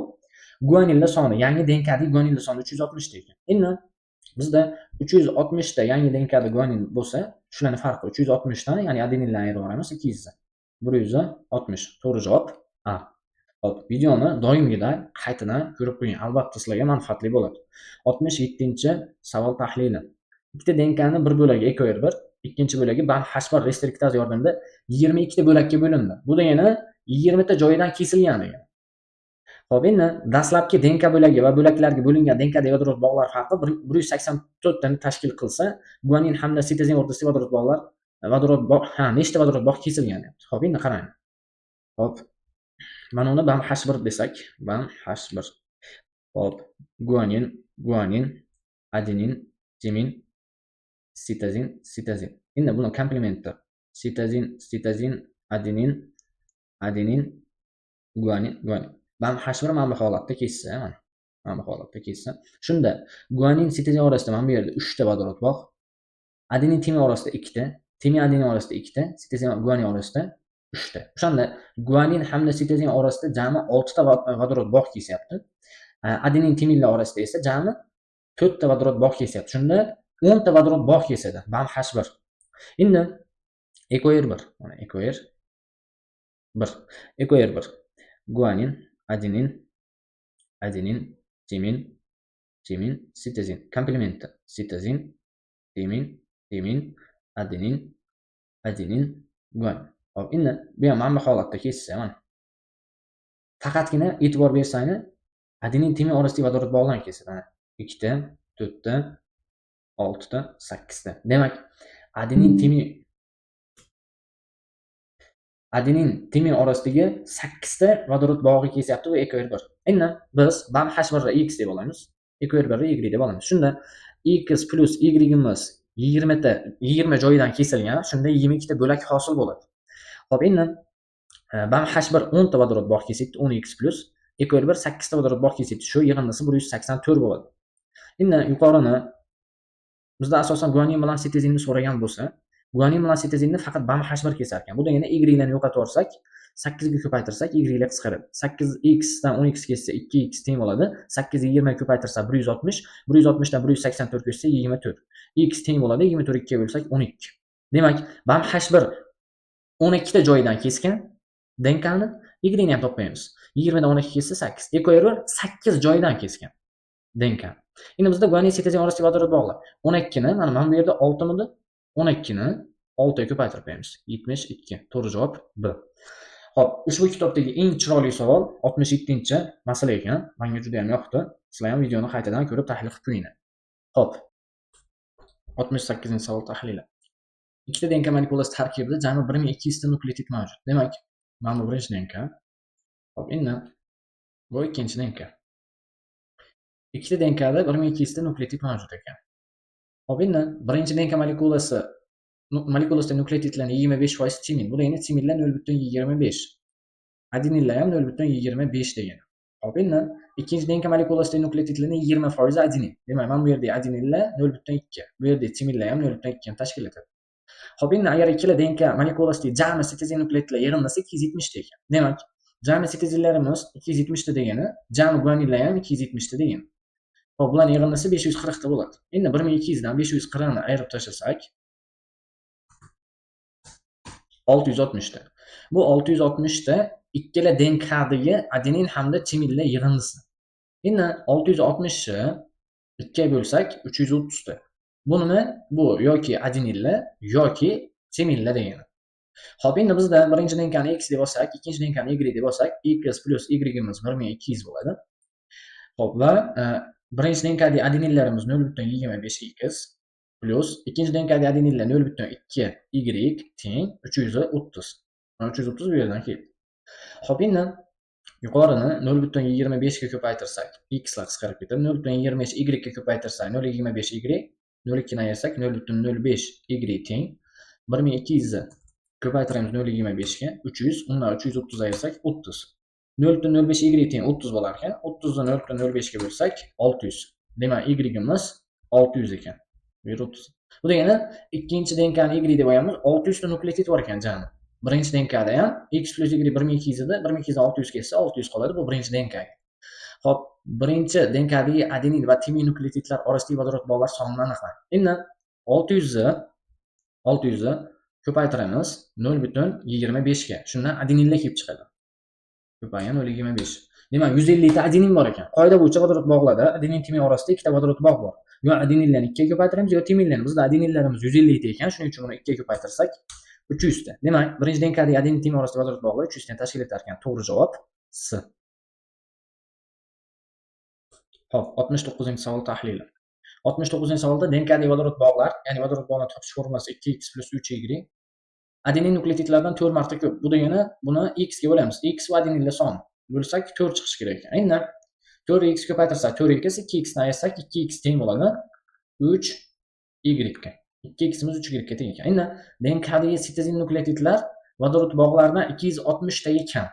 guaninlar soni, yangi DNKdagi guaninlar soni 360 ta ekan. Endi bizda 360 ta yangi DNKda guanin bo'lsa, shularning farqi 360 dan, ya'ni adeninlarni ayirib yuboramiz 200 dan. 160. To'g'ri javob A. Hop, videoni doimgiday qaytadan ko'rib qo'ying. Albatta sizlarga manfaatli bo'ladi. 67-savol tahlili. Ikkita DNKning bir bo'lagi EcoR1, ikkinchi bo'lagi BAM-H1 restriktaz yordamida 22 ta bo'lakka bo'lindi. Bu degani 20 ta joyidan kesilgan degani. Xo'p, endi dastlabki DNK bo'lagi va bo'laklarga bo'lingan DNKdagi vodorod bog'lar farqi 184 tani tashkil qilsa, guanin hamda sitozin o'rtasidagi vodorod bog'lar, vodorod bog', ha, nechta vodorod bog' kesilgan deyapti. Xo'p, endi qarang. Xo'p, mana uni BAM-H1 desak, BAM-H1. Xo'p, guanin, guanin, adenin, timin, sitozin, sitozin. Endi buni komplementi sitozin, sitozin, adenin, adenin, guanin, guanin. BAM-H1 mana bu holatda kessa, mana. Mana bu holatda kessa. Shunda guanin sitozin orasida mana bu yerda 3 ta vodorod bog', adenin timin orasida 2 ta, timin adenin orasida 2 ta, sitozin guanin orasida 3 ta. O'shanda guanin hamda sitozin orasida jami 6 ta vodorod bog' kesyapti. Adenin timinlar orasida esa jami 4 ta vodorod bog' kesyapti. Shunda 10 ta vodorod bog' kesadi BAM-H1. Endi EcoR1, mana EcoR1. EcoR1 guanin, adenin, adenin, timin, timin, sitozin. Komplementi sitozin, timin, timin, adenin, adenin, guanin. Hop, endi bu ham mana bu holatda kessa, mana. Faqatgina e'tibor bersanglar, adenin timin orasidagi vodorod bog'dan kesadi. Mana 2 ta, 4 ta, 6 ta, 8 ta. Demak, adenin timin orasidagi 8 ta vodorod bog'i kesyapti bu EcoR1. Endi biz BAM-H1 ni X deb olamiz. EcoR1 ni Y deb olamiz. Shunda X plus Y'imiz 20 ta 20 joyidan kesilgan, shunda 22 ta bo'lak hosil bo'ladi. Xo'p, endi BAM-H1 10 ta vodorod bog' kesyapti, 10x plus EcoR1 8 ta vodorod bog' kesyapti. Shu yig'indisi 184 bo'ladi. Endi yuqorini bizda asosan guanin bilan sitozinni so'ragan bo'lsa, guanin bilan sitozinni faqat BAM-H1 kesar ekan. Bu degani Y larni yo'qotib yuborsak, 8 ga ko'paytirsak Y lar qisqaradi. 8x dan 10x ketsa 2x teng bo'ladi. 8 ga 20 ko'paytirsak 160, 160 dan 184 ketsa 24. X teng bo'ladi 24 2 ga bo'lsak 12. Demak, BAM-H1 12 ta joyidan kesgan DNKni, Y ni ham topmaymiz. 20 dan 12 ketsa 8. EcoR1 8 joyidan kesgan DNK. Endi bizda guanin sitozin orasidagi vodorod bog'lar. 12 ni mana bu yerda 6 midi? 12 ni 6 ga ko'paytirib qo'yamiz. 72. To'g'ri javob B. Xo'p, ushbu kitobdagi eng chiroyli savol 67-masala ekan. Menga juda ham yoqdi. Sizlar ham videoni qaytadan ko'rib tahlil qilib qo'yinglar. Xo'p. 68-savol tahlili. Ikkita DNK molekulasi tarkibida jami 1200 ta nukleotid mavjud. Demak, mana bu birinchi DNK. Xo'p, endi bu ikkinchi DNK. Ikkita DNKda 1200 ta nukleotid mavjud ekan. Xo'p, endi birinchi DNK molekulasida nukleotidlarning 25% timin. Bu degani timinlar 0,25. Adeninlar ham 0,25 degani. Xo'p, endi ikkinchi DNK molekulasida nukleotidlarning 20% adenin. Demak, mana bu yerda adeninlar 0,2, bu yerda timinlar ham 0,2 ni tashkil etadi. Xo'p, endi agar ikkala DNK molekulasidagi jami sitozin nukleotidlar yig'indisi 270 ta ekan. Demak, jami sitozinlarimiz 270 ta degani, jami guaninlar ham 270 ta degani. Xo'p, bularning yig'indisi 540 ta bo'ladi. Endi 1200 dan 540 ni ayirib tashlasak 660 ta. Bu 660 ta ikkala DNKdagi adenin hamda timinlar yig'indisi. Endi 660 ni 2 ga bo'lsak 330 ta. Bu nima? Bu yoki adeninlar yoki timinlar degani. Xo'p, endi bizda birinchi DNKni X deb olsak, ikkinchi DNKni Y deb olsak, X plus Y'imiz 1200 bo'ladi. Xo'p, va birinchi DNKdagi adeninlarimiz 0.25 X plus ikkinchi DNKdagi adeninlar 0.2 Y teng 330. 330 bu yerdan keldi. Xo'p, endi yuqorini 0.25 ga ko'paytirsak, X lar qisqarib ketadi. 0.25 Y ga ko'paytirsak, 0.25 Y, 0.2 ni ayirsak 0.05 Y teng 1200 ni ko'paytiramiz 0.25 ga 300, undan 330 ayirsak 30. 0.05 Y teng 30 bo'lar ekan. 30 ni 0.05 ga bo'lsak 600. Demak, Y'imiz 600 ekan. Bu yer 30. Bu degani ikkinchi DNKni Y deb olganmiz, 600 ta nukleotid bor ekan jami. Birinchi DNKda ham X plus Y 1200 edi, 1200 dan 600 ketsa 600 qoladi, bu birinchi DNKga. Xo'p, birinchi DNKdagi adenin va timin nukleotidlar orasidagi vodorod bog'lar sonini aniqlang. Endi 600 ni ko'paytiramiz 0.25 ga. Shundan adeninlar kelib chiqadi. Ko'paygan 0.25. Demak, 150 ta adenin bor ekan. Qoida bo'yicha vodorod bog'larda adenin timin orasida ikkita vodorod bog' bor. Yo adeninlarni 2 ga ko'paytiramiz, yo timinlarni. Bizda adeninlarimiz 150 ta ekan, shuning uchun buni 2 ga ko'paytirsak 300 ta. Demak, birinchi DNKdagi adenin timin orasidagi vodorod bog'lar 300 tani tashkil etar ekan. To'g'ri javob S. Xo'p, 69-savol tahlili. 69-savolda DNKdagi vodorod bog'lar, ya'ni vodorod bog'larni topish formulasi 2x plus 3y adenin nukleotidlardan 4 marta ko'p. Bu degani buni x ga bo'lamiz. X va adeninlar soni. Bo'lsak 4 chiqishi kerak ekan. Endi 4x ko'paytirsak 4x, 2x ni ayirsak 2x teng bo'ladi 3y ga. 2ximiz 3y ga teng ekan. Endi DNKdagi sitozin nukleotidlar vodorod bog'laridan 260 taga kam.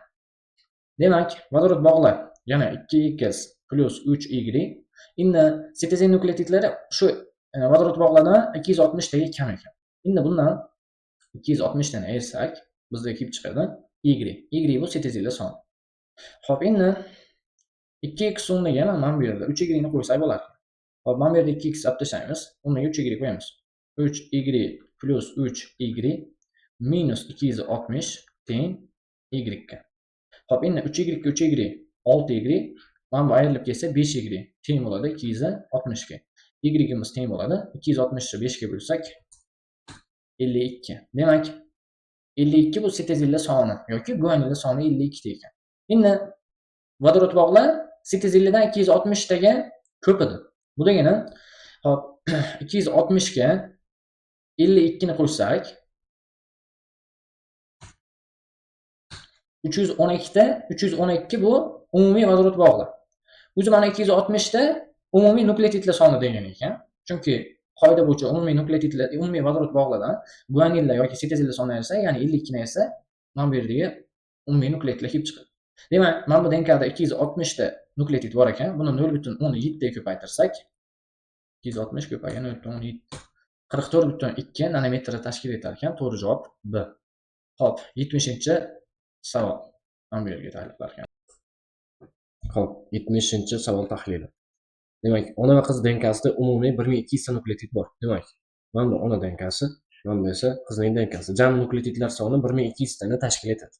Demak, vodorod bog'lar yana 2x plus 3y. Endi sitozin nukleotidlari shu vodorod bog'lardan 260 taga kam ekan. Endi bundan 260 dan ayirsak, bizda kelib chiqadi y. Y bu sitozinlar soni. Xo'p, endi 2x o'rniga mana bu yerda 3y ni qo'ysak bo'lar. Xo'p, mana bu yerda 2x olib tashlaymiz, o'rniga 3y qo'yamiz. 3y plus 3y minus 260 teng y ga. Xo'p, endi 3y ga 3y 6y, mana bu ayrilib ketsa 5y teng bo'ladi 260 ga. Y'imiz teng bo'ladi 260 ni 5 ga bo'lsak 52. Demak, 52 bu sitozinlar soni yoki guaninlar soni 52 ta ekan. Endi vodorod bog'lar sitozinlardan 260 taga ko'p edi. Bu degani, hop, 260 ga 52 ni qo'shsak 312 ta, 312 bu umumiy vodorod bog'lar. O'zi mana 260 ta umumiy nukleotidlar soni degan ekan. Chunki qoida bo'yicha umumiy nukleotidlar, umumiy vodorod bog'lardan guaninlar yoki sitozinlar soni ayirsa, ya'ni 52 ni ayirsa, mana bu yerdagi umumiy nukleotidlar kelib chiqadi. Demak, mana bu DNKda 260 ta nukleotid bor ekan. Buni 0.17 ga ko'paytirsak, 260 ko'paygan 0.17 44.2 nanometrni tashkil etar ekan. To'g'ri javob B. Xo'p, 70-savol. Mana bu yerga tahlil ekan. Xo'p, 70-savol tahlili. Demak, ona va qiz DNKsida umumiy 1200 ta nukleotid bor. Demak, mana bu ona DNKsi, mana bu esa qizning DNKsi. Jami nukleotidlar soni 1200 tani tashkil etadi.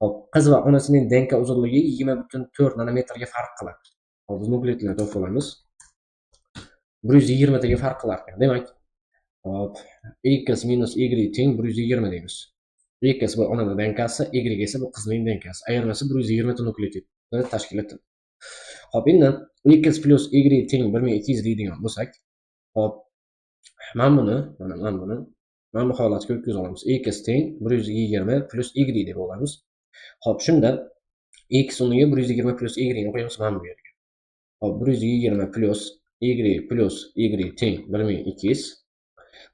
Xo'p, qiz va onasining DNK uzunligi 20.4 nanometrga farq qiladi. Hop, biz nukleotidlarni topib olamiz. 120 taga farq qilar ekan. Demak, hop, x minus y teng 120 deymiz. X bu onaning DNKsi, Y esa bu qizning DNKsi. Ayirmasi 120 ta nukleotidni tashkil etadi. Xo'p, endi x plus y teng 1200 deydigan bo'lsak, hop, mana buni, mana bu holatga o'tkazib olamiz. X teng 120 plus y deb olamiz. Xo'p, shunda x o'rniga 120 plus y ni qo'yamiz mana bu yerga. Xo'p, 120 plus y plus y teng 1200.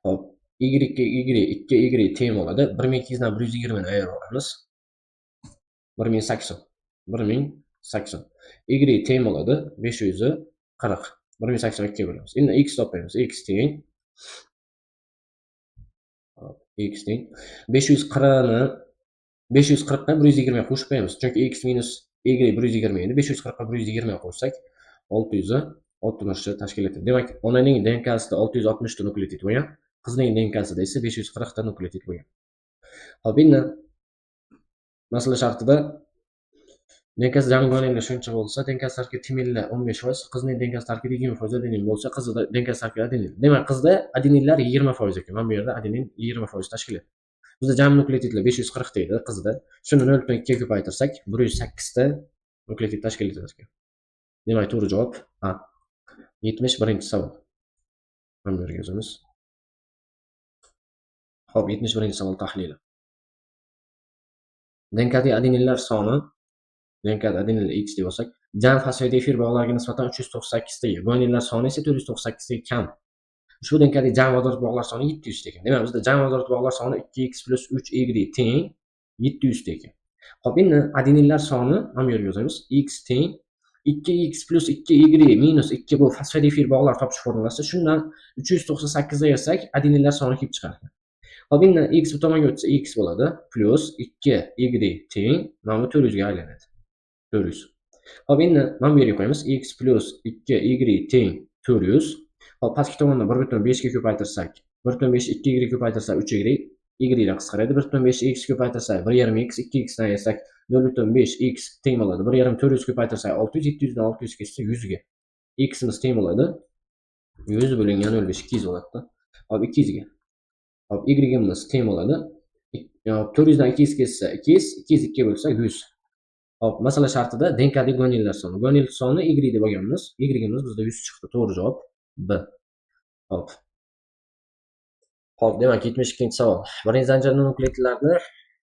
Xo'p, y ga y 2 y teng bo'ladi. 1200 dan 120 ni ayirib olamiz. 1080. 1080. Y teng bo'ladi 540. 1082 ga bo'lamiz. Endi x topamiz. X teng. Hop. X teng 540 ni 540 ga 120 ga qo'shib qo'yamiz. Chunki x minus y 120 edi. 540 ga 120 qo'shsak 660 ni tashkil etadi. Demak, onaning DNKsida 660 ta nukleotid bo'lgan, qizning DNKsida esa 540 ta nukleotid bo'lgan. Xo'p, endi masala shartida DNKsi jami guaninlar shuncha bo'lsa, DNKsi tarkibi timinlar 15%, qizning DNKsi tarkibi 20% adenin bo'lsa, qizida DNKsi tarkibi adenin. Demak, qizda adeninlar 20% ekan. Mana bu yerda adenin 20% tashkil etadi. Bizda jami nukleotidlar 540 ta edi qizda. Shuni 0.2 ga ko'paytirsak, 108 ta nukleotid tashkil etadi ekan. Demak, to'g'ri javob A. 71-savol. Mana bu yerga yozamiz. Xo'p, 71-savol tahlili. DNKdagi adeninlar soni, DNKda adeninlar X deb olsak, jam fosfat efir bog'lariga nisbatan 398 ta, guaninlar soni esa 498 ta kam. Ushbu DNKdagi jam vodorod bog'lar soni 700 ta ekan. Demak, bizda jam vodorod bog'lar soni 2x plus 3y teng 700 ta ekan. Xo'p, endi adeninlar soni mana bu yerga yozamiz. X teng 2x plus 2y minus 2, bu fosfat efir bog'lar topish formulasi. Shundan 398 ga ayirsak, adeninlar soni kelib chiqar ekan. Xo'p, endi x bu tomonga o'tsa x bo'ladi, plus 2y teng mana bu 400 ga aylanadi. 400. Xo'p, endi mana bu yerga qo'yamiz. X plus 2y teng 400. Xo'p, pastki tomondan 1.5 ga ko'paytirsak, 1.5 2y ko'paytirsak 3y, y lar qisqaradi. 1.5 x ko'paytirsak 1.5 x, 2x dan ayirsak 0.5 x teng bo'ladi. 1.5 400 ko'paytirsak 600, 700 dan 600 ketsa 100 ga. Ximiz teng bo'ladi. 100 bo'lingan 0.5 200 bo'ladi. Xo'p, 200 ga. Xo'p, y'imiz teng bo'ladi. 400 dan 200 ketsa 200, 200 2 bo'lsa 100. Xo'p, masala shartida DNKdagi guaninlar soni. Guanin soni y deb olganmiz. Y'imiz bizda 100 chiqdi. To'g'ri javob B. Xo'p. Xo'p, demak, 72-savol. Birinchi zanjirning nukleotidlarini,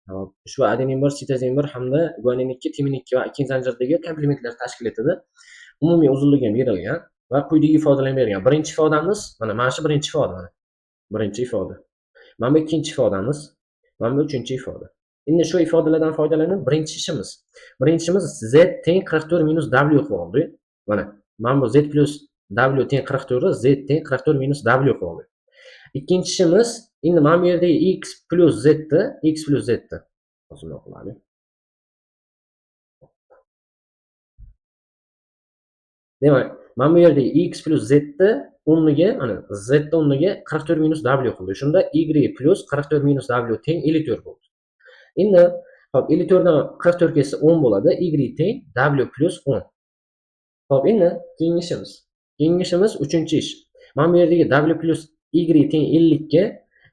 hop, ushbu adenin 1, sitozin 1 hamda guanin 2, timin 2 va ikkinchi zanjirdagi komplementlar tashkil etadi. Umumiy uzunligi ham berilgan va quyidagi ifodalar berilgan. Birinchi ifodamiz mana shu birinchi ifoda mana. Birinchi ifoda. Mana bu ikkinchi ifodamiz, mana bu uchinchi ifoda. Endi shu ifodalardan foydalanib birinchi ishimiz. Birinchi ishimiz z teng 44 minus w qilib oldik. Mana bu z plus w teng 44, z teng 44 minus w qilib oldik. Ikkinchi ishimiz endi mana bu yerdagi x plus z ni, x plus z ni hozir nima qilaylik? Demak, mana bu yerdagi x plus z ni o'rniga, mana z ni o'rniga 44 minus w qildik. Shunda y plus 44 minus w teng 54 bo'ldi. Endi hop, 54 dan 44 kelsa 10 bo'ladi. Y teng w plus 10. Hop, endi keyingi ishimiz. Keyingi ishimiz uchinchi ish. Mana bu yerdagi w plus y teng 50 ga,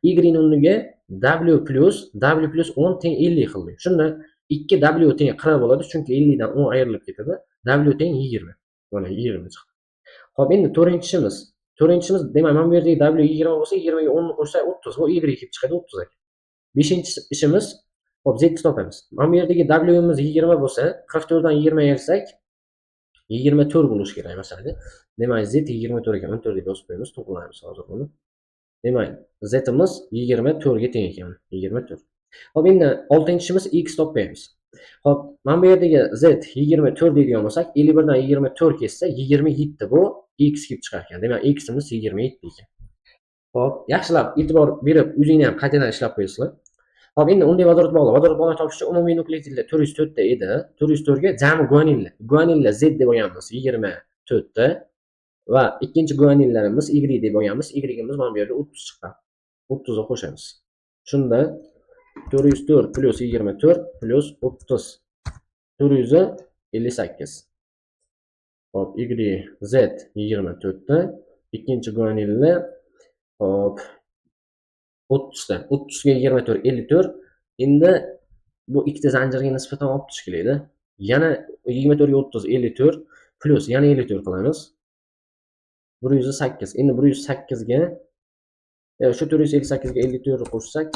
y ning o'rniga w plus w plus 10 teng 50 qildik. Shunda 2w teng 40 bo'ladi, chunki 50 dan 10 ayrilib ketadi. W teng 20. Mana 20 chiqdi. Xo'p, endi to'rtinchi ishimiz. To'rtinchi ishimiz, demak, mana bu yerdagi w 20 bo'lsa, 20 ga 10 ni qo'shsak 30, bu y kelib chiqadi 30 ekan. Beshinchi ishimiz, hop, z ni topamiz. Mana bu yerdagi w'miz 20 bo'lsa, 44 dan 20 ayirsak 24 bo'lishi kerak masalan. Demak, z 24 ekan, 14 deb yozib qo'yamiz, to'g'rilaymiz hozir buni. Demak, zimiz 24 ga teng ekan, 24. Xo'p, endi oltinchi ishimiz x topmaymiz. Xo'p, mana bu yerdagi z 24 deydigan bo'lsak, 51 dan 24 ketsa 27, bu x kelib chiqar ekan. Demak, ximiz 27 ekan. Xo'p, yaxshilab e'tibor berib o'zingni ham qaytadan ishlab qo'yasizlar. Xo'p, endi unday vodorod bog'lar. Vodorod bog'larni topish uchun umumiy nukleotidlar 404 ta edi. 404 ga jami guaninlar. Guaninlar z deb olganmiz 24 ta va ikkinchi guaninlarimiz y deb olganmiz. Y'imiz mana bu yerda 30 chiqqan. 30 ga qo'shamiz. Shunda 404 plus 24 plus 30 458. Xo'p, y z 24 ta, ikkinchi guaninlar, hop, 30 ta. 30 ga 24 54. Endi bu ikkita zanjirga nisbatan olib tush kerakda. Yana 24 ga 30 54 plus yana 54 qilamiz. 108. Endi 108 ga shu 458 ga 54 qo'shsak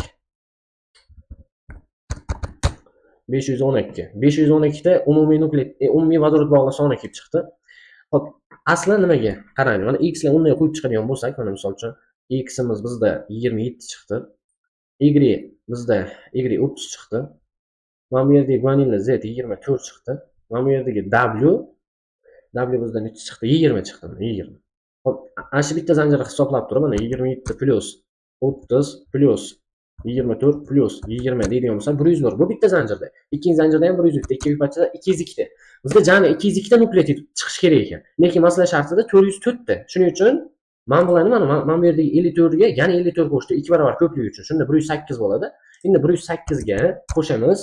512. 512 ta umumiy nukleot, umumiy vodorod bog'lar soni kelib chiqdi. Xo'p, asli nimaga? Qarang, mana x lar o'rniga qo'yib chiqadigan bo'lsak, mana misol uchun ximiz bizda 27 chiqdi. Y bizda y 30 chiqdi. Mana bu yerdagi guaninlar z 24 chiqdi. Mana bu yerdagi w bizda necha chiqdi? 20 chiqdi, 20. Xo'p, ana shu bitta zanjirni hisoblab turib, mana 27 plus 30 plus 24 plyus 20 deydigan bo'lsak 101. Bu bitta zanjirda. Ikkinchi zanjirda ham 102 ta, 2 ko'paytirsa 202 ta. Bizda jami 202 ta nukleotid chiqishi kerak ekan. Lekin masala shartida 404 ta. Shuning uchun mana bularni mana bu yerdagi 54 ga yana 54 qo'shdik, 2 barobar ko'pligi uchun. Shunda 108 bo'ladi. Endi 108 ga qo'shamiz.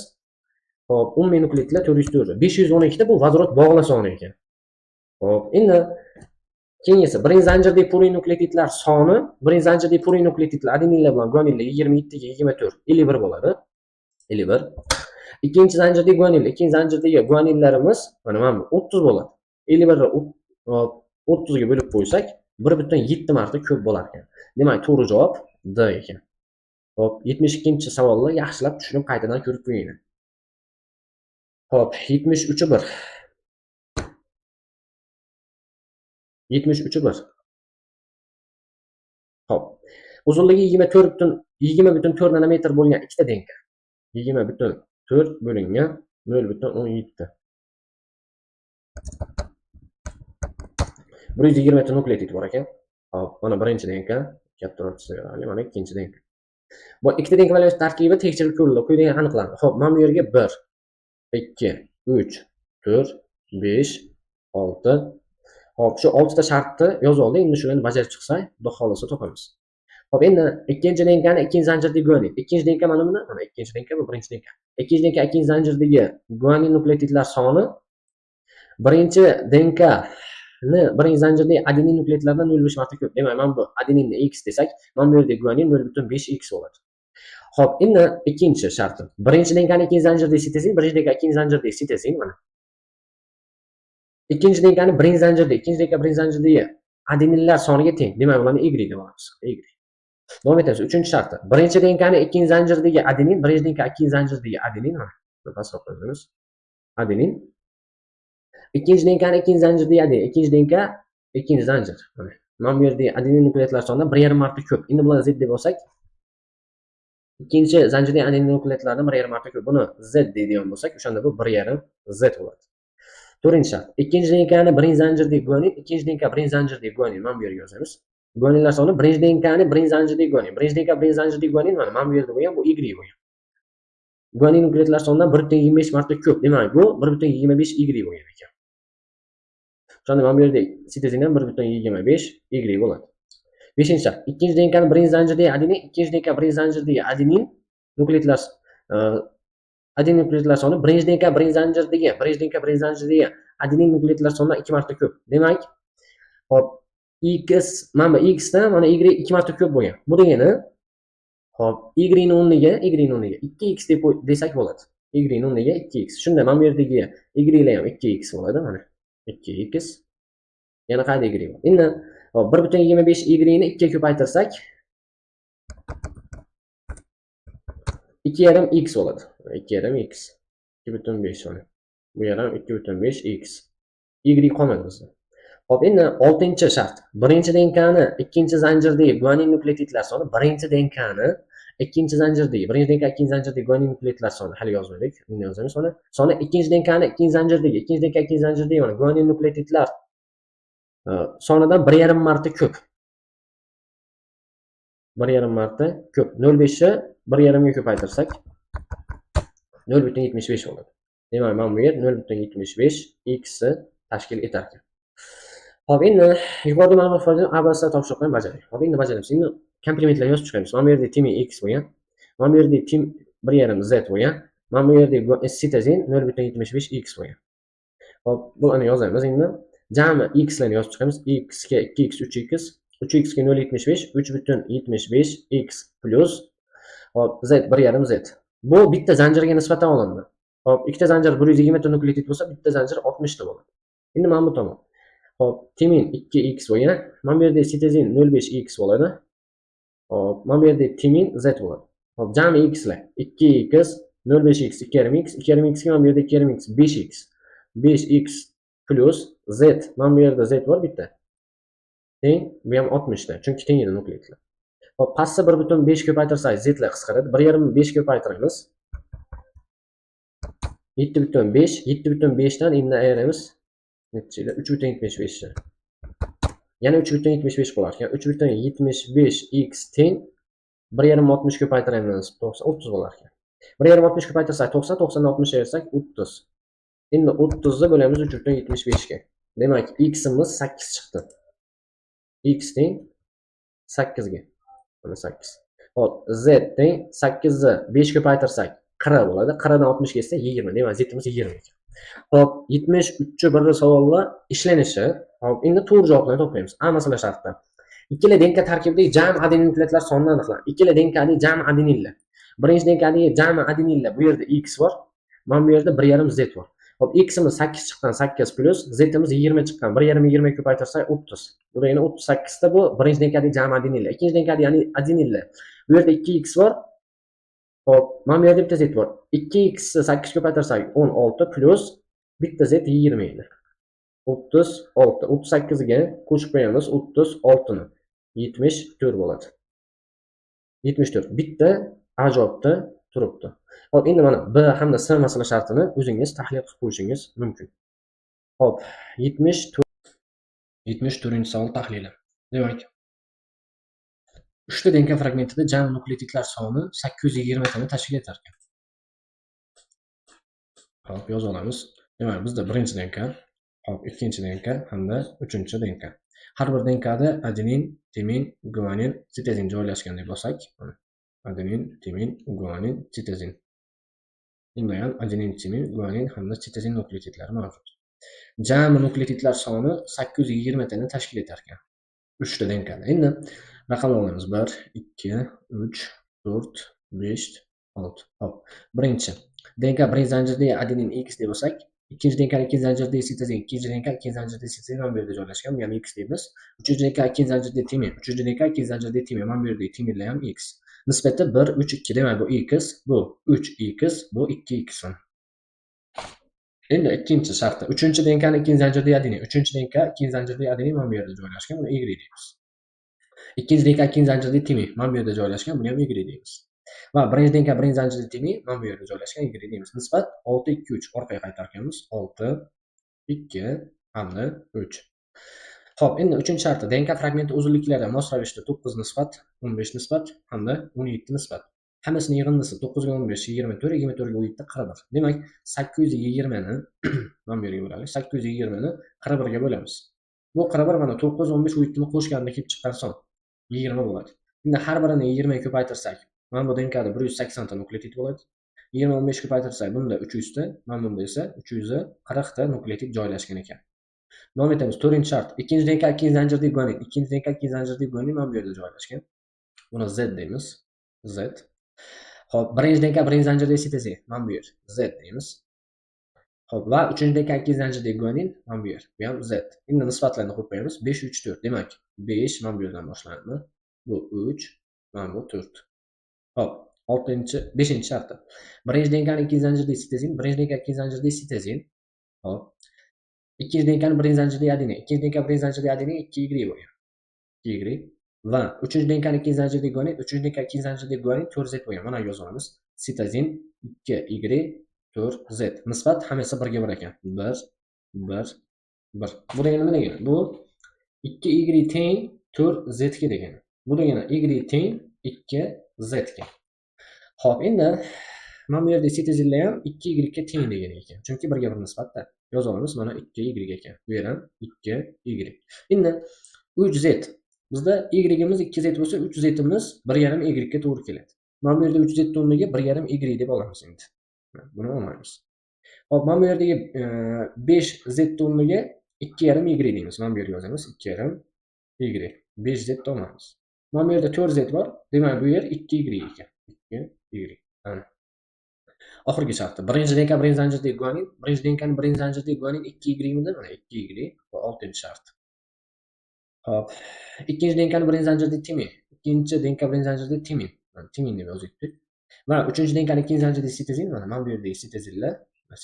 Xo'p, umumiy nukleotidlar 404. 512 ta bu vodorod bog'la soni ekan. Xo'p, endi keyingisi birinchi zanjirdagi purin nukleotidlar soni, birinchi zanjirdagi purin nukleotidlar adeninlar bilan guaninlar 27 ga 24, 51 bo'ladi. 51. Ikkinchi zanjirdagi guanin, ikkinchi zanjirdagi guaninlarimiz mana bu 30 bo'ladi. 51 ni 30 ga bo'lib qo'ysak 1.7 marta ko'p bo'lar ekan. Demak, to'g'ri javob D ekan. Xo'p, 72-savolni yaxshilab tushunib qaytadan ko'rib qo'yinglar. Xo'p, 73 1. 73 1. Xo'p. Uzunligi 20.4 nanometr bo'lgan ikkita DNK. 20.4 bo'lingan 0.17. 120 ta nukleotid bor ekan. Xo'p, mana birinchi DNK, kattaroq chizaveraylik, mana ikkinchi DNK. Bu ikkita DNK molekul tarkibi tekshirib ko'rildi, quyidagi aniqlandi. Xo'p, mana bu yerga 1, 2, 3, 4, 5, 6. Xo'p, shu 6 ta shartni yozib oldik. Endi shularni bajarib chiqsak, xudo xohlasa topamiz. Xo'p, endi ikkinchi DNKni ikkinchi zanjirdagi guanin. Ikkinchi DNK mana buni, mana ikkinchi DNK bu birinchi DNK. Ikkinchi DNK ikkinchi zanjirdagi guanin nukleotidlar soni birinchi DNKni birinchi zanjirdagi adenin nukleotidlardan 0.5 marta ko'p. Demak, mana bu adeninni x desak, mana bu yerda guanin 0.5 x bo'ladi. Xo'p, endi ikkinchi sharti. Birinchi DNKni ikkinchi zanjirdagi sitezin, birinchi DNK ikkinchi zanjirdagi sitezin mana. Ikkinchi DNKni birinchi zanjirdagi, ikkinchi DNK birinchi zanjirdagi adeninlar soniga teng. Demak, ularni y deb olamiz. Y. Davom etamiz. Uchinchi sharti. Birinchi DNKni ikkinchi zanjirdagi adenin, birinchi DNK ikkinchi zanjirdagi adenin mana. Pastroq qo'yamiz. Adenin. Ikkinchi DNKni ikkinchi zanjirdagi adenin, ikkinchi DNK ikkinchi zanjir. Mana. Mana bu yerdagi adenin nukleotidlar sonidan 1.5 marta ko'p. Endi bularni z deb olsak, ikkinchi zanjirdagi adenin nukleotidlardan 1.5 marta ko'p. Buni z deydigan bo'lsak, o'shanda bu 1.5 z bo'ladi. To'rtinchi shart. Ikkinchi DNKni birinchi zanjirdagi guanin, ikkinchi DNK birinchi zanjirdagi guanin mana bu yerga yozamiz. Guaninlar soni birinchi DNKni birinchi zanjirdagi guanin, birinchi DNK birinchi zanjirdagi guanin mana bu yerda bo'lgan, bu y bo'lgan. Guanin nukleotidlar sonidan 1.25 marta ko'p. Demak, bu 1.25 y bo'lgan ekan. O'shanda mana bu yerda sitezin ham 1.25 y bo'ladi. Beshinchi shart. Ikkinchi DNKni birinchi zanjirdagi adenin, ikkinchi DNK birinchi zanjirdagi adenin nukleotidlar adenin nukleotidlar soni birinchi DNK birinchi zanjirdagi, birinchi DNK birinchi zanjirdagi adenin nukleotidlar sonidan 2 marta ko'p. Demak, hop, x mana bu x dan mana y 2 marta ko'p bo'lgan. Bu degani, hop, y ni o'rniga, y ni o'rniga 2x deb desak bo'ladi. Y ni o'rniga 2x. Shunda mana bu yerdagi y lar ham 2x bo'ladi, mana 2x. Yana qayda y bor? Endi hop, 1.25 y ni 2 ga ko'paytirsak 2.5 x bo'ladi. 2.5 x. 2.5 mana. Bu yer ham 2.5 x. Y qolmadi bizda. Xo'p, endi 6-shart. Birinchi DNKni ikkinchi zanjirdagi guanin nukleotidlar soni birinchi DNKni ikkinchi zanjirdagi, birinchi DNK ikkinchi zanjirdagi guanin nukleotidlar soni hali yozmadik. Endi yozamiz mana. Soni ikkinchi DNKni ikkinchi zanjirdagi, ikkinchi DNK ikkinchi zanjirdagi mana guanin nukleotidlar sonidan 1.5 marta ko'p. 1.5 marta ko'p. 0.5 ni 1.5 ga ko'paytirsak 0.75 bo'ladi. Demak, mana bu yer 0.75 x ni tashkil etar ekan. Xo'p, endi yuqorida ma'lumot foydalanib ABC topshiriqni bajaring. Xo'p, endi bajaramiz. Endi komplementlarni yozib chiqamiz. Mana bu yerda timin x bo'lgan. Mana bu yerda tim 1.5 z bo'lgan. Mana bu yerda sitozin 0.75 x bo'lgan. Xo'p, bularni yozamiz endi. Jami x larni yozib chiqamiz. X ga 2x 3x, 3x ga 0.75, 3.75 x plus hop z 1.5 z. Bu bitta zanjirga nisbatan olindi. Hop, ikkita zanjir 120 ta nukleotid bo'lsa, bitta zanjir 60 ta bo'ladi. Endi mana bu tomon. Hop, timin 2x bo'lgan. Mana bu yerda sitozin 0.5 x bo'ladi. Hop, mana bu yerda timin z bo'ladi. Hop, jami x lar 2x 0.5 x 2.5 x 2.5 x ga mana bu yerda 2.5 x 5x 5x plus z. Mana bu yerda z bor bitta. Teng, bu ham 60 ta, chunki teng edi nukleotidlar. Hop, pastda 1.5 ko'paytirsak z lar qisqaradi. 1.5 ko'paytiramiz. 7.5, 7.5 dan endi ayiramiz. Necha edi? 3.75 ta. Yana 3.75 bo'lar ekan. 3.75 x teng 1,5 60 ko'paytiramiz, 90, 30 bo'lar ekan. 1,5 60 ko'paytirsak 90, 90 dan 60 ayirsak 30. Endi 30 ni bo'lamiz 3,75 ga. Demak, x'imiz 8 chiqdi. X teng 8 ga. Mana 8. Xo'p, z teng 8 ni 5 ko'paytirsak 40 bo'ladi. 40 dan 60 ketsa 20. Demak, zimiz 20 ekan. Xo'p, 73 savollar ishlanishi. Xo'p, endi to'g'ri javoblarni topmaymiz. A masala shartida. Ikkala DNK tarkibidagi jami adenin nukleotidlar sonini aniqlang. Ikkala DNKdagi jami adeninlar. Birinchi DNKdagi jami adeninlar, bu yerda x bor. Mana bu yerda 1,5 z bor. Xo'p, x'imiz 8 chiqqan, 8 plyus z'imiz 20 chiqqan. 1,5 20 ko'paytirsak 30. Bu degani 38 ta, bu birinchi DNKdagi jami adeninlar. Ikkinchi DNKdagi, ya'ni adeninlar. Bu yerda 2x bor. Xo'p, mana bu yerda bitta z bor. 2x 8 ko'paytirsak 16 plyus bitta z 20 edi. 36. 38 ga qo'shib qo'yamiz 36 ni. 74 bo'ladi. 74. Bitta A javobda turibdi. Xo'p, endi mana B hamda C masala shartini o'zingiz tahlil qilib qo'yishingiz mumkin. Xo'p, 74 74-savol tahlili. Demak, 3 ta DNK fragmentida jami nukleotidlar soni 820 tani tashkil etar ekan. Xo'p, yozib olamiz. Demak, bizda birinchi DNK, xo'p, ikkinchi DNK hamda uchinchi DNK. Har bir DNKda adenin, timin, guanin, sitozin joylashgan deb olsak, adenin, timin, guanin, sitozin. Bunda ham adenin, timin, guanin hamda sitozin nukleotidlari mavjud. Jami nukleotidlar soni 820 tani tashkil etar ekan. 3 ta DNKda. Endi raqamlar olamiz. 1, 2, 3, 4, 5, 6. Xo'p, birinchi DNK birinchi zanjirdagi adenin X deb olsak, ikkinchi DNK ikkinchi zanjirdagi sitozin, ikkinchi DNK ikkinchi zanjirdagi sitozin mana bu yerda joylashgan, bu ham X deymiz. Uchinchi DNK ikkinchi zanjirdagi timin, uchinchi DNK ikkinchi zanjirdagi timin, mana bu yerdagi timinlar ham X. Nisbati 1, 3, 2. Demak, bu X, bu 3X, bu 2X. Endi ikkinchi sharti. Uchinchi DNKni ikkinchi zanjirdagi adenin, uchinchi DNK ikkinchi zanjirdagi adenin mana bu yerda joylashgan, buni Y deymiz. Ikkinchi DNK ikkinchi zanjirdagi timin mana bu yerda joylashgan, buni ham Y deymiz. Va birinchi DNK birinchi zanjirdagi timin mana bu yerda joylashgan, Y deymiz. Nisbat 6, 2, 3. Orqaga qaytarkanmiz. 6, 2 hamda 3. Xo'p, endi uchinchi sharti. DNK fragmenti uzunliklari mos ravishda 9 nisbat, 15 nisbat hamda 17 nisbat. Hammasini yig'indisi 9 ga 15 24, 24 ga 17 41. Demak, 820 ni mana bu yerga bo'lamiz. 820 ni 41 ga bo'lamiz. Bu 41 mana 9, 15, 17 ni qo'shganda kelib chiqqan son 20 bo'ladi. Endi har birini 20 ga ko'paytirsak, mana bu DNKda 180 ta nukleotid bo'ladi. 20 15 ko'paytirsak, bunda 300 ta, mana bunda esa 340 ta nukleotid joylashgan ekan. Davom etamiz. 4-shart. Ikkinchi DNK ikkinchi zanjirdagi guanin, ikkinchi DNK ikkinchi zanjirdagi guanin mana bu yerda joylashgan. Buni Z deymiz. Z. Xo'p, birinchi DNK birinchi zanjirdagi sitozin mana bu yer. Z deymiz. Xo'p, va uchinchi DNK ikkinchi zanjirdagi guanin mana bu yer. Bu ham Z. Endi nisbatlarni qo'yib qo'yamiz. 5 3 4. Demak, 5 mana bu yerdan boshlanadi. Bu 3, mana bu 4. Xo'p, 6-, 5-sharti. Birinchi DNKni ikkinchi zanjirdagi sitozin, birinchi DNK ikkinchi zanjirdagi sitozin. Xo'p. Ikkinchi DNKni birinchi zanjirdagi adenin, ikkinchi DNK birinchi zanjirdagi adenin 2 Y bo'lgan. 2 Y va uchinchi DNKni ikkinchi zanjirdagi guanin, uchinchi DNK ikkinchi zanjirdagi guanin 4 Z bo'lgan. Mana yozib olamiz. Sitozin 2 Y 4 Z. Nisbat hammasi 1 ga 1 ekan. 1 1 1. Bu degani nima degani? Bu 2 Y teng 4 Z ga degani. Bu degani Y teng 2 Z ga. Xo'p, endi mana bu yerda sitozinlar ham 2 Y ga teng degani ekan. Chunki 1 ga 1 nisbatda. Yozib olamiz, mana 2 Y ekan. Bu yer ham 2 Y. Endi 3 Z. Bizda Y'imiz 2 Z bo'lsa, 3 Z'imiz 1,5 Y ga to'g'ri keladi. Mana bu yerda 3 Z o'rniga 1,5 Y deb olamiz endi. Buni olmaymiz. Xo'p, mana bu yerdagi 5 Z o'rniga 2,5 Y deymiz. Mana bu yerga yozamiz 2,5 Y. 5 Z olamiz. Mana bu yerda 4 Z bor. Demak, bu yer 2 Y ekan. 2 Y. Ana. Oxirgi sharti. Birinchi DNK birinchi zanjirdagi guanin, birinchi DNKni birinchi zanjirdagi guanin 2 Y midi? Mana 2 Y va 6-shart. Xo'p, ikkinchi DNKni birinchi zanjirdagi timin, ikkinchi DNK birinchi zanjirdagi timin. Mana timin deb yozibdik. Va uchinchi DNKni ikkinchi zanjirdagi sitozin, mana bu yerdagi sitozinlar,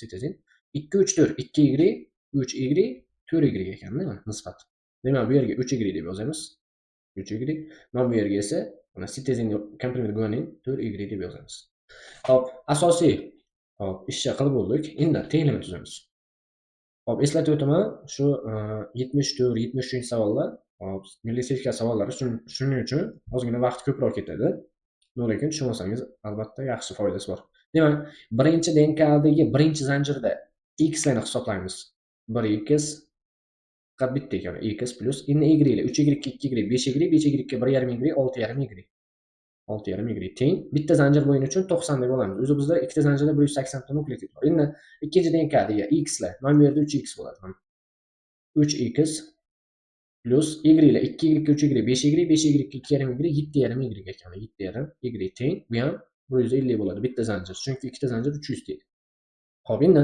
sitozin 2 3 4, 2 Y, 3 Y, 4 Y ekanda, mana nisbat. Demak, bu yerga 3 Y deb yozamiz. 3 Y. Mana bu yerga esa mana sitozin komplement guanin 4 Y deb yozamiz. Xo'p, asosiy, xo'p, ishni qilib bo'ldik. Endi tenglama tuzamiz. Xo'p, eslatib o'taman, shu 74, 73 savollar, xo'p, milliy sertifikat savollari, shuning uchun ozgina vaqt ko'proq ketadi. Lekin tushunmasangiz, albatta yaxshi foydasi bor. Demak, birinchi DNKdagi birinchi zanjirda x-larni hisoblaymiz. 1x faqat bitta ekan, x plyus endi y ile 3 y 2 y 5 y 5 y 1,5 y 6,5 y 6,5 y teng bitta zanjir bo'yini uchun 90 deb olamiz. O'zi bizda ikkita zanjirda 180 ta nukleotid bor. Endi ikkinchi DNKdagi x lar mana bu yerda 3x bo'ladi. 3x plyus y ile 2 y 3 y 5 y 5 y 2,5 y 7,5 y ekan. 7,5 y teng bu ham 150 bo'ladi bitta zanjir. Chunki ikkita zanjir 300 deydi. Xo'p, endi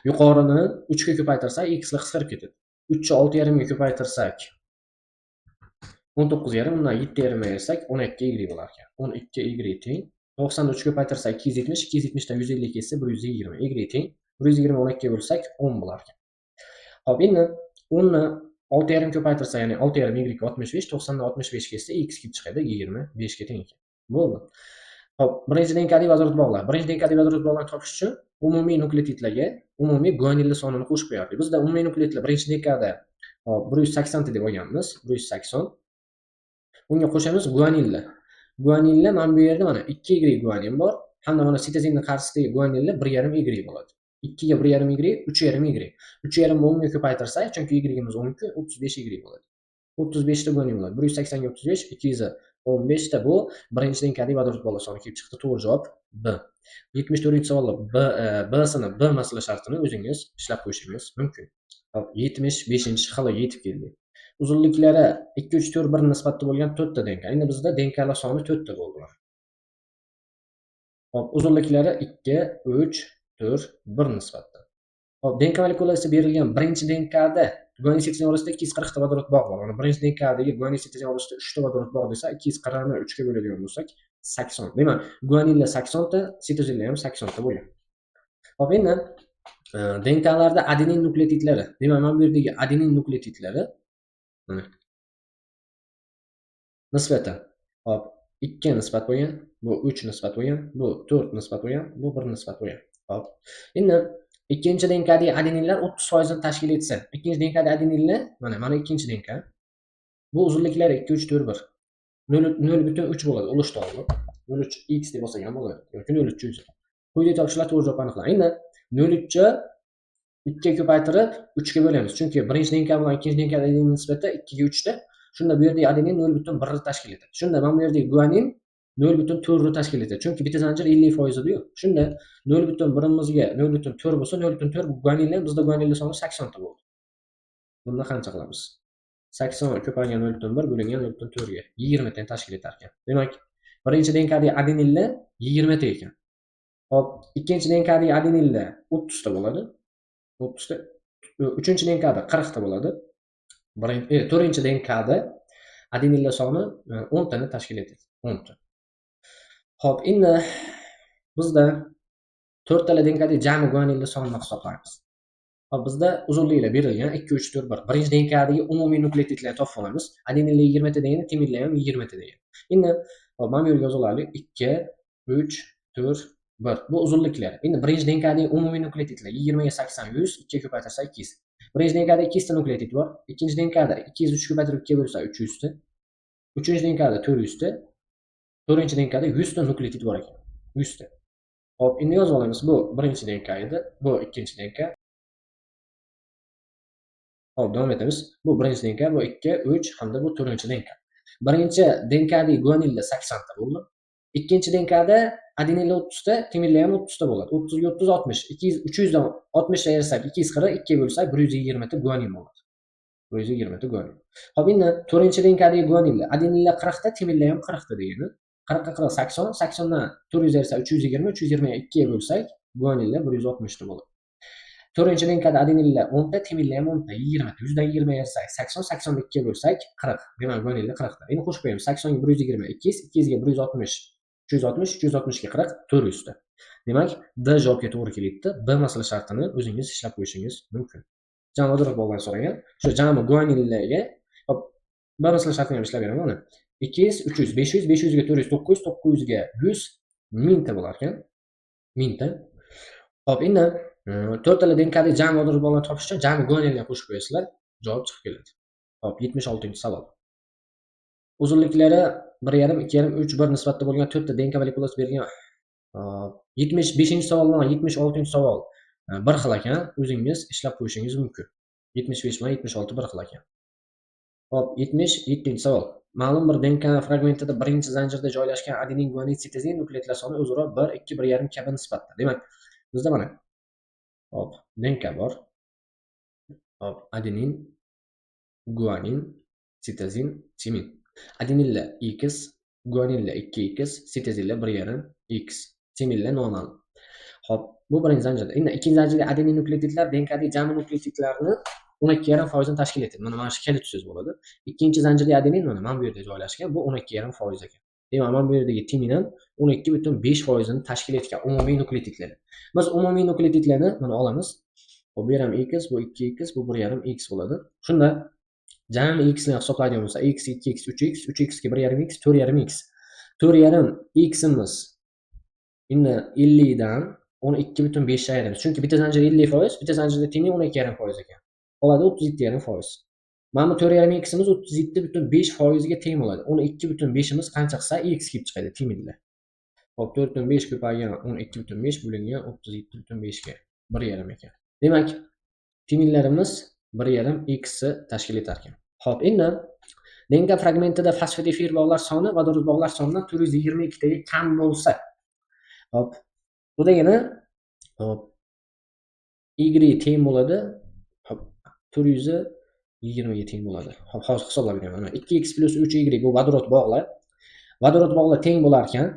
yuqorini 3 ga ko'paytirsak x lar qisqarib ketadi. 3 ni 6,5 ga ko'paytirsak 19,5, undan 7,5 ayirsak 12 y bo'lar ekan. 12 y teng 90 ni 3 ko'paytirsak 270, 270 dan 150 ketsa 120 y teng 120 12 ga bo'lsak 10 bo'lar ekan. Xo'p, endi 10 ni 6,5 ko'paytirsak, ya'ni 6,5 y 65, 90 dan 65 ketsa x kelib chiqadi 25 ga teng ekan. Bo'ldi. Xo'p, birinchi DNKdagi vodorod bog'lar. Birinchi DNKdagi vodorod bog'larni topish uchun umumiy nukleotidlarga umumiy guanillar sonini qo'shib qo'yardik. Bizda umumiy nukleotidlar birinchi DNKda hop 180 ta deb olganmiz, 180. Unga qo'shamiz guanillar. Guanillar mana bu yerda mana 2 y guanin bor hamda mana sitozinning qarshisidagi guanillar 1,5 y bo'ladi. 2 ga 1,5 y, 3,5 y. 3,5 ni 10 ga ko'paytirsak, chunki y'imiz 10 ku, 35 y bo'ladi. 35 ta guanin bo'ladi. 180 ga 35, 215 ta bu birinchi DNKdagi vodorod bog'lar soni kelib chiqdi. To'g'ri javob B. 74-savolda B B-sini B masala shartini o'zingiz ishlab qo'yishingiz mumkin. Xo'p, 75-xiliga yetib keldik. Uzunliklari 2 3 4 1 nisbatda bo'lgan 4 ta DNK. Endi bizda DNKlar soni 4 ta bo'ldi. Xo'p, uzunliklari 2 3 4 1 nisbatda. Xo'p, DNK molekulasi berilgan birinchi DNKda guanin sitozin orasida 240 ta vodorod bog' bor. Mana birinchi DNKdagi guanin sitozin orasida 3 ta vodorod bog' desa, 240 ni 3 ga bo'ladigan bo'lsak 80. Demak, guaninlar 80 ta, sitozinlar ham 80 ta bo'lgan. Xo'p, endi DNKlarda adenin nukleotidlari. Demak, mana bu yerdagi adenin nukleotidlari mana nisbatan, hop, 2 nisbat bo'lgan, bu 3 nisbat bo'lgan, bu 4 nisbat bo'lgan, bu 1 nisbat bo'lgan. Hop. Endi ikkinchi DNKdagi adeninlar 30% ni tashkil etsa, ikkinchi DNKdagi adeninlar mana ikkinchi DNK. Bu uzunliklari 2 3 4 1. 0.3 bo'ladi, ulushda olib. 0.3 x deb olsak ham bo'ladi yoki 0.3 yuz. Quyidagi topishlar to'g'ri javob aniqlang. Endi 0.3 ni 2 ga ko'paytirib 3 ga bo'lamiz. Chunki birinchi DNK bilan ikkinchi DNK adenin nisbati 2 ga 3 ta. Shunda bu yerdagi adenin 0.1 ni tashkil etadi. Shunda mana bu yerdagi guanin 0.4 ni tashkil etadi. Chunki bitta zanjir 50% edi-yu. Shunda 0.1imizga 0.4 bo'lsa, 0.4 guaninlar, bizda guaninlar soni 80 ta bo'ldi. Bunda qancha qilamiz? 80 ko'paygan 0.1 bo'lingan 0.4 ga 20 ta tashkil etar ekan. Demak, birinchi DNKdagi adeninlar 20 ta ekan. Xo'p, ikkinchi DNKdagi adeninlar 30 ta bo'ladi. 30 ta. Uchinchi DNKda 40 ta bo'ladi. Birinchi, to'rtinchi DNKda adeninlar soni 10 tani tashkil etadi. 10 ta. Xo'p, endi bizda to'rttala DNKdagi jami guaninlar sonini hisoblaymiz. Xo'p, bizda uzunliklar berilgan 2 3 4 1. Birinchi DNKdagi umumiy nukleotidlarni topib olamiz. Adeninlar 20 ta degani, timinlar ham 20 ta degani. Endi hop, mana bu yerga yozib olaylik 2 3 4 1. Bu uzunliklar. Endi birinchi DNKdagi umumiy nukleotidlar 20 ga 80 100, 2 ga ko'paytirsak 200. Birinchi DNKda 200 ta nukleotid bor. Ikkinchi DNKda 203 ko'paytirib 2 ga bo'lsa 300 ta. Uchinchi DNKda 400 ta. To'rtinchi DNKda 100 ta nukleotid bor ekan. 100 ta. Xo'p, endi yozib olamiz. Bu birinchi DNK edi, bu ikkinchi DNK. Xo'p, davom etamiz. Bu birinchi DNK, bu 2, 3 hamda bu to'rtinchi DNK. Birinchi DNKdagi guaninlar 80 ta bo'ldi. Ikkinchi DNKda adeninlar 30 ta, timinlar ham 30 ta bo'ladi. 30 ga 30 60. 200 300 dan 60 ayirsak 240, 2 ga bo'lsak 120 ta guanin bo'ladi. 120 ta guanin. Xo'p, endi to'rtinchi DNKdagi guaninlar, adeninlar 40 ta, timinlar ham 40 ta degani. 40 ga 40 80, 80 dan 400 ayirsak 320, 320 ga 2 ga bo'lsak guaninlar 160 ta bo'ladi. To'rtinchi DNKda adeninlar 10 ta, timinlar ham 10 ta, 20 ta. 100 dan 20 ayirsak 80, 80 ni 2 ga bo'lsak 40. Demak, guaninlar 40 ta. Endi qo'shib qo'yamiz. 80 ga 120 200, 200 ga 160 360, 360 ga 40 400 ta. Demak, D javobga to'g'ri kelyapti. B masala shartini o'zingiz ishlab qo'yishingiz mumkin. Jami vodorod bog'larni so'ragan. Shu jami guaninlarga, hop, B masala shartini ham ishlab beraman mana. 200, 300, 500, 500 ga 400, 900, 900 ga 100 mingta bo'lar ekan. Mingta. Xo'p, endi to'rttala DNKdagi jami vodorod bog'larni topish uchun jami guaninlarni qo'shib qo'yasizlar, javob chiqib keladi. Xo'p, 76-savol. Uzunliklari 1,5, 2,5, 3, 1 nisbatda bo'lgan 4 ta DNK molekulasi bergan. 75-savol bilan 76-savol bir xil ekan, o'zingiz ishlab qo'yishingiz mumkin. 75 bilan 76 bir xil ekan. Xo'p, 77-savol. Ma'lum bir DNK fragmentida birinchi zanjirda joylashgan adenin, guanin, sitozin nukleotidlar soni o'zaro 1, 2, 1,5 kabi nisbatda. Demak, bizda mana, xo'p, DNK bor. Xo'p, adenin, guanin, sitozin, timin. Adeninlar X, guaninlar 2x, sitozinlar 1,5 x, timinlar noma'lum. Xo'p, bu birinchi zanjirda. Endi ikkinchi zanjirda adenin nukleotidlar DNKdagi jami nukleotidlarni 12,5%ni tashkil etadi. Mana shu kalit so'z bo'ladi. Ikkinchi zanjirli adenin mana bu yerda joylashgan, bu 12,5% ekan. Demak, mana bu yerdagi timin ham 12,5%ni tashkil etgan umumiy nukleotidlar. Biz umumiy nukleotidlarni mana olamiz. Bu 1 ham x, bu 2x, bu 1,5 x bo'ladi. Shunda jami x ni hisoblaydigan bo'lsak, x, 2x, 3x, 3x ga 1,5 x, 4,5 x. 4,5 ximiz endi 50 dan 12,5 ayiramiz. Chunki bitta zanjir 50%, bitta zanjirda timin 12,5% ekan. Qoladi 37,5%. Mana bu 4,5 ximiz 37,5% ga teng bo'ladi. 12,5imiz qancha qilsa x kelib chiqadi timinda. Xo'p, 4,5 ko'paygan 12,5 bo'lingan 37,5 ga 1,5 ekan. Demak, timinlarimiz 1,5 x ni tashkil etar ekan. Xo'p, endi DNK fragmentida fosfat efir bog'lar soni vodorod bog'lar sonidan 422 taga kam bo'lsa. Xo'p, bu degani, xo'p, y teng bo'ladi. Xo'p, 420 ga teng bo'ladi. Xo'p, hozir hisoblab beraman. Mana 2x plus 3y bu vodorod bog'lar. Vodorod bog'lar teng bo'lar ekan.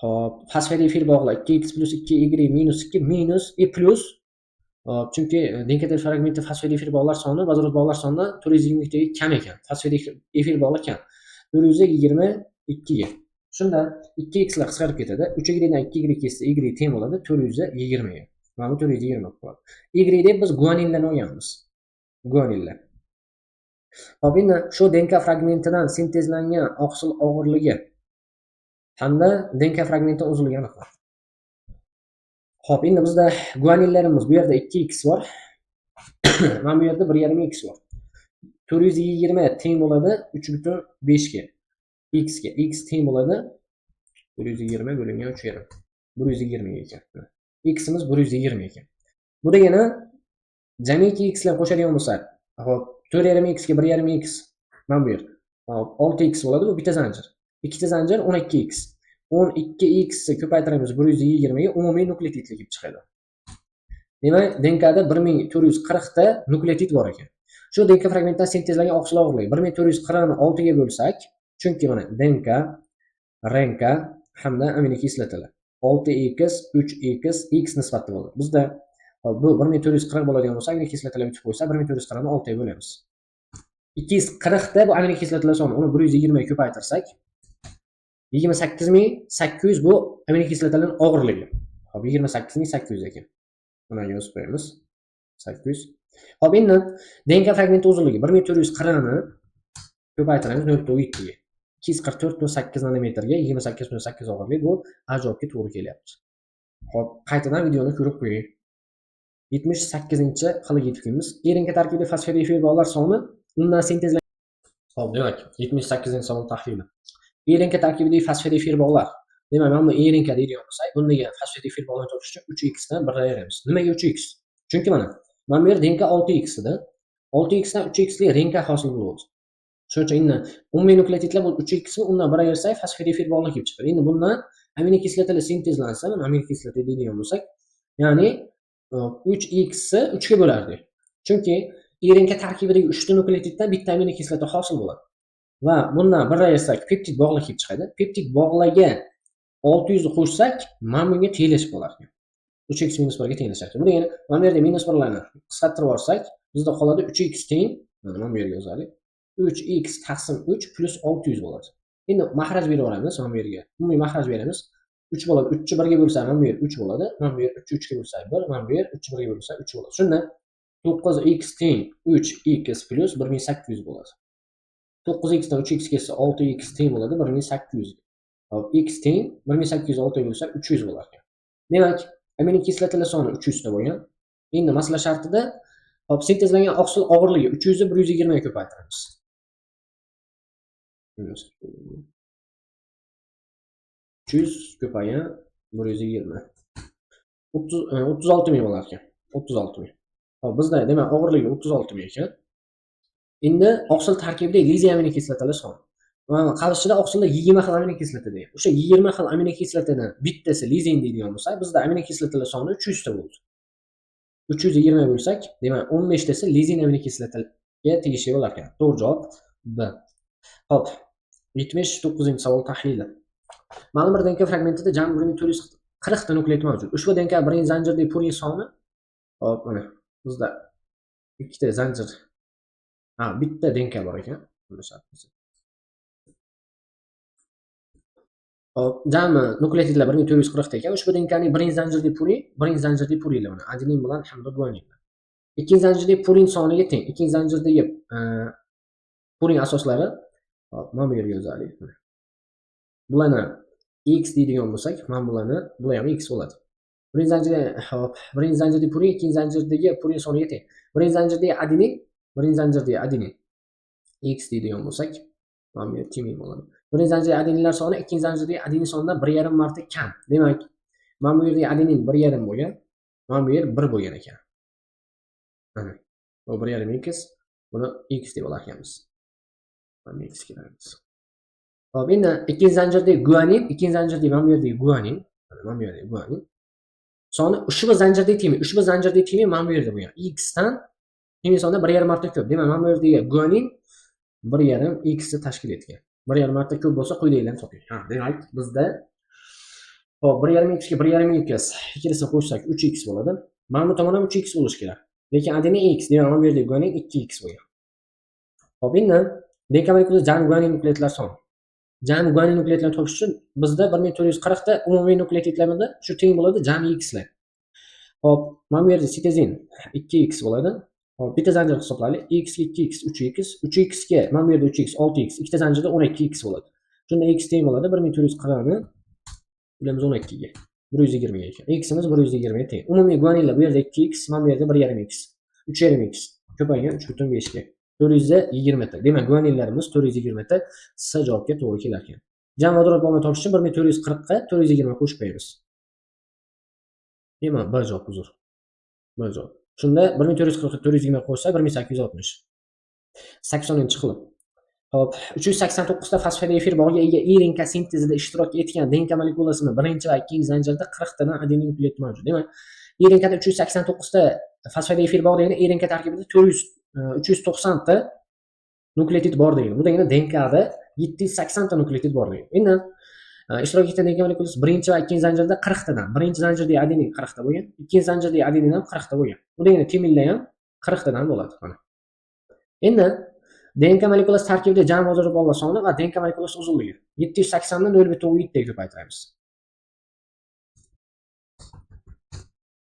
Xo'p, fosfat efir bog'lar 2x plus 2y minus 2 minus e plus. Xo'p, chunki DNK fragmenti fosfat efir bog'lar soni vodorod bog'lar sonidan 422 taga kam ekan. Fosfat efir bog'lar kam. 422 ga. Shunda 2x lar qisqarib ketadi. 3y dan 2y ketsa, y teng bo'ladi 420 ga. Mana bu 420 bo'lib qoladi. Y deb biz guaninlarni olganmiz. Guaninlar. Xo'p, endi shu DNK fragmentidan sintezlangan oqsil og'irligi hamda DNK fragmenti uzunligi aniqlanadi. Xo'p, endi bizda guaninlarimiz bu yerda 2x bor. Mana bu yerda 1,5x bor. 420 teng bo'ladi 3,5 ga. X ga x teng bo'ladi 420 bo'lingan 3,5. 120 ekan. Ximiz 120 ekan. Bu degani jamiki x lar qo'shadigan bo'lsak, xo'p, 4,5 x ga 1,5 x mana bu yer. Xo'p, 6x bo'ladi, bu bitta zanjir. Ikkita zanjir 12x. 12x ni ko'paytiramiz 120 ga, umumiy nukleotidlar kelib chiqadi. Demak, DNKda 1440 ta nukleotid bor ekan. Shu DNK fragmentdan sintezlangan oqsil og'irligi 1440 ni 6 ga bo'lsak, chunki mana DNK, RNK hamda aminokislotalar 6x, 3x, x nisbatda bo'ladi. Bizda bu 1440 bo'ladigan bo'lsa, aminokislotalar bitib qo'ysa, 1440 ni 6 ga bo'lamiz. 240 ta bu aminokislotalar soni, uni 120 ga ko'paytirsak, 28 800 bu aminokislotalarning og'irligi. Xo'p, 28 800 ekan. Buni yozib qo'yamiz. 800. Xo'p, endi DNK fragmenti uzunligi 1440 ni ko'paytiramiz 0,7 ga. 244,8 nanometrga 28,8 og'irlik, bu A javobga to'g'ri kelyapti. Xo'p, qaytadan videoni ko'rib qo'ying. 78-xiliga yetib kelamiz. RNK tarkibida fosfat efir bog'lar soni undan sintezlangan. Xo'p, demak, 78-savol tahlili. RNK tarkibidagi fosfat efir bog'lar. Demak, mana bu RNK deydigan bo'lsak, bunga fosfat efir bog'larni topish uchun 3x dan 1 ayiramiz. Nimaga 3x? Chunki mana bu yer DNK 6x edi. 6x dan 3x lik RNK hosil bo'ladi. Shuning uchun endi umumiy nukleotidlar bu 3x ni undan 1 ayirsak, fosfat efir bog'lar kelib chiqadi. Endi bundan aminokislotalar sintezlansa, mana aminokislota deydigan bo'lsak, ya'ni 3x ni 3 ga bo'lardik. Chunki RNK tarkibidagi 3 ta nukleotiddan bitta aminokislota hosil bo'ladi. Va bundan bir ayirsak, peptid bog'lar kelib chiqadi. Peptid bog'larga 600 ni qo'shsak, mana bunga tenglashib qolar ekan. 3x minus 1 ga tenglashar ekan. Bu degani mana bu yerda minus 1larni qisqartirib yuborsak, bizda qoladi 3x teng, mana bu yerga yozaylik. 3x taqsim 3 plus 600 bo'ladi. Endi mahraj berib yuboramiz mana bu yerga. Umumiy mahraj beramiz. 3 bo'ladi. 3 ni 1 ga bo'lsa, mana bu yer 3 bo'ladi. Mana bu yer 3 3 ga bo'lsa 1, mana bu yer 3 1 ga bo'lsa 3 bo'ladi. Shunda 9x teng 3x plus 1800 bo'ladi. 9x dan 3x ketsa, 6x teng bo'ladi 1800. Xo'p, x teng 1806 bo'lsa 300 bo'lar ekan. Demak, aminokislotalar soni 300 ta bo'lgan. Endi masala shartida, xo'p, sintezlangan oqsil og'irligi 300 ni 120 ga ko'paytiramiz. 300 ko'paygan 120. 36 ming bo'lar ekan. 36 ming. Hop, bizda demak og'irligi 36 ming ekan. Endi oqsil tarkibidagi lizin aminokislotalar soni. Mana qalishida oqsilda 20 xil aminokislota degan. O'sha 20 xil aminokislotadan bittasi lizin deydigan bo'lsak, bizda aminokislotalar soni 300 ta bo'ldi. 320 bo'lsak, demak 15 tasi lizin aminokislotaga tegishli bo'lar ekan. To'g'ri javob B. Xo'p, 79-savol tahlili. Ma'lum bir DNK fragmentida jami 1440 ta nukleot mavjud. Ushbu DNK birinchi zanjirdagi purin soni, hop, mana bizda ikkita zanjir, ha, bitta DNK bor ekan. Hop, jami nukleotidlar 1440 ta ekan. Ushbu DNKning birinchi zanjirdagi purin, birinchi zanjirdagi purinlar mana adenin bilan hamda guaninlar. Ikkinchi zanjirdagi purin soniga teng. Ikkinchi zanjirdagi purin asoslari, hop, mana bu yerga yozaylik. Bularni x deydigan bo'lsak, mana bularni, bular ham x bo'ladi. Birinchi zanjirda, hop, birinchi zanjirdagi purin ikkinchi zanjirdagi purin soniga teng. Birinchi zanjirdagi adenin, birinchi zanjirdagi adenin x deydigan bo'lsak, mana bu yer timin bo'ladi. Birinchi zanjirdagi adeninlar soni ikkinchi zanjirdagi adenin sonidan 1,5 marta kam. Demak, mana bu yerdagi adenin 1,5 bo'lgan, mana bu yer 1 bo'lgan ekan. Mana bu 1,5 x, buni x deb olar ekanmiz. Mana x kelamiz. Hop, endi ikkinchi zanjirdagi guanin, ikkinchi zanjirdagi mana bu yerdagi guanin, mana bu yerdagi guanin soni ushbu zanjirdagi timin, ushbu zanjirdagi timin mana bu yerda bo'lgan. X dan timin sonidan 1,5 marta ko'p. Demak, mana bu yerdagi guanin 1,5 x ni tashkil etgan. 1,5 marta ko'p bo'lsa quyidagilarni toping. Ha, demak, bizda hop 1,5 x ga 1,5 x ikkalasini qo'shsak 3x bo'ladi. Mana bu tomon ham 3x bo'lishi kerak. Lekin adenin x, demak mana bu yerdagi guanin 2x bo'lgan. Hop, endi DNK molekulasi jami guanin nukleotidlar soni. Jami guanin nukleotidlarni topish uchun bizda 1440 ta umumiy nukleotidlarida shu teng bo'ladi jami xlar. Hop, mana bu yerda sitozin 2x bo'ladi. Hop, bitta zanjir hisoblaylik. X ga 2x 3x, 3x ga mana bu yerda 3x 6x, ikkita zanjirda 12x bo'ladi. Shunda x teng bo'ladi 1440 ni bo'lamiz 12 ga. 120 ga ekan. Ximiz 120 ga teng. Umumiy guaninlar bu yerda 2x, mana bu yerda 1,5x, 3,5x ko'paygan 3,5 ga. 420 ta. Demak, guaninlarimiz 420 ta S javobga to'g'ri kelar ekan. Jami vodorod bog'ini topish uchun 1440 ga 420 qo'shib qo'yamiz. Demak, B javob, uzr. B javob. Shunda 1440 ga 420 qo'shsak 1860. 80-xili. Hop, 389 ta fosfat efir bog'iga ega RNK sintezida ishtirok etgan DNK molekulasini birinchi va ikkinchi zanjirda 40 tadan adenin nukleot mavjud. Demak, RNKda 389 ta fosfat efir bog' degani RNK tarkibida 390 ta nukleotid bor degani. Bu degani DNKda 780 ta nukleotid bor degani. Endi ishtirok etgan DNK molekulasi birinchi va ikkinchi zanjirda 40 tadan. Birinchi zanjirdagi adenin 40 ta bo'lgan, ikkinchi zanjirdagi adenin ham 40 ta bo'lgan. Bu degani timinlar ham 40 tadan bo'ladi mana. Endi DNK molekulasi tarkibida jami vodorod bog'lar soni va DNK molekulasi uzunligi 780 ni 0,7 ga ko'paytiramiz.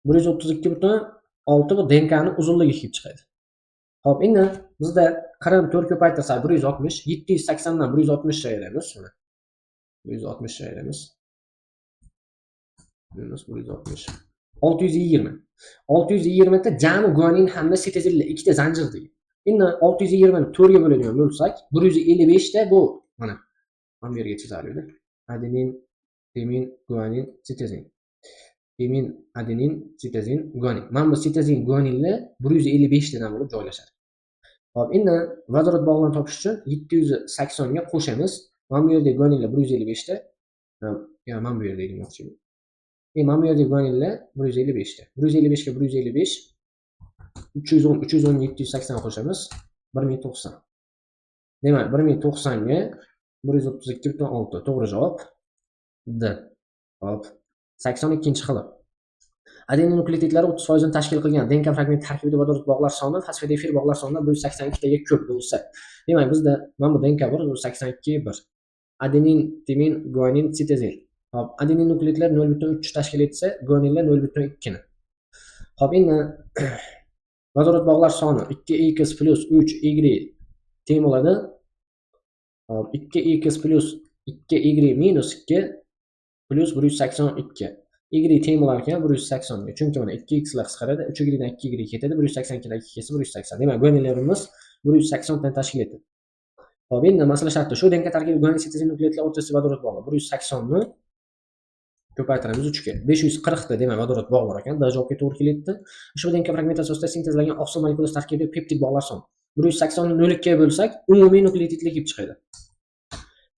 132,6 bu DNKning uzunligi kelib chiqadi. Hop, endi bizda 44 ko'paytirsak 160, 780 dan 160 ayiramiz. Mana 160 ayiramiz. Minus 160. 620. 620 ta jami guanin hamda sitozinli ikkita zanjir degan. Endi 620 ni 4 ga bo'ladigan bo'lsak, 155 ta bu mana bu yerga chizaylik. Adenin, timin, guanin, sitozin. Timin, adenin, sitozin, guanin. Mana bu sitozin, guaninlar 155 tadan bo'lib joylashadi. Hop, endi vodorod bog'ini topish uchun 780 ga qo'shamiz. Mana bu yerda guaninlar 155 ta. Ya mana bu yerda demoqchi. Mana bu yerda guaninlar 155 ta. 155 ga 155 310, 310 780 qo'shamiz. 1090. Demak, 1090 ga 132,6 to'g'ri javob D. Hop. 82-xili. Adenin nukleotidlari 30% ni tashkil qilgan DNK fragmenti tarkibida vodorod bog'lar soni fosfat efir bog'lar sonidan 182 taga ko'p bo'lsa. Demak, bizda mana bu DNK bor, 182 1. Adenin, timin, guanin, sitozin. Hop, adenin nukleotidlar 0,3 tashkil etsa, guaninlar 0,2 ni. Hop, endi vodorod bog'lar soni 2x plus 3y teng bo'ladi. Hop, 2x plus 2y minus 2 plus 182. Y teng bo'lar ekan 180 ga. Chunki mana 2x lar qisqaradi, 3y dan 2y ketadi, 182 dan 2 kelsa 180. Demak, guaninlarimiz 180 dan tashkil etadi. Hop, endi masala sharti shu DNK tarkibi guanin sitozin nukleotidlar o'rtasida vodorod bog'i 180 ni Ko'paytiramiz 3 ga. 540 ta, demak, vodorod bog' bor ekan. D javobga to'g'ri kelyapti. Ushbu DNK fragmenti asosida sintezlangan oqsil molekulasi tarkibidagi peptid bog'lar soni. 180 ni 0,2 ga bo'lsak, umumiy nukleotidlar kelib chiqadi.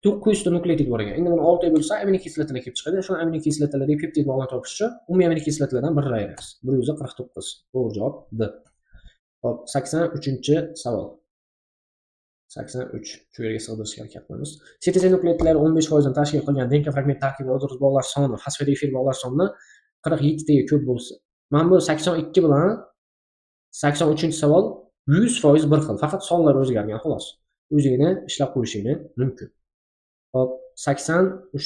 900 ta nukleotid bor ekan. Endi buni 6 ga bo'lsak, aminokislotalar kelib chiqadi. Shu aminokislotalardagi peptid bog'larni topish uchun umumiy aminokislotalardan birini ayiramiz. 149. To'g'ri javob D. Xo'p, 83-savol. 83. Shu yerga sig'dirishga harakat qilamiz. CTC nukleotidlari 15% ni tashkil qilgan DNK fragment tarkibida vodorod bog'lar soni fosfat efir bog'lar sonidan 47 taga ko'p bo'lsa. Mana bu 82 bilan 83-savol 100% bir xil, faqat sonlar o'zgargan, xolos. O'zingni ishlab qo'yishingni mumkin. Xo'p, 83.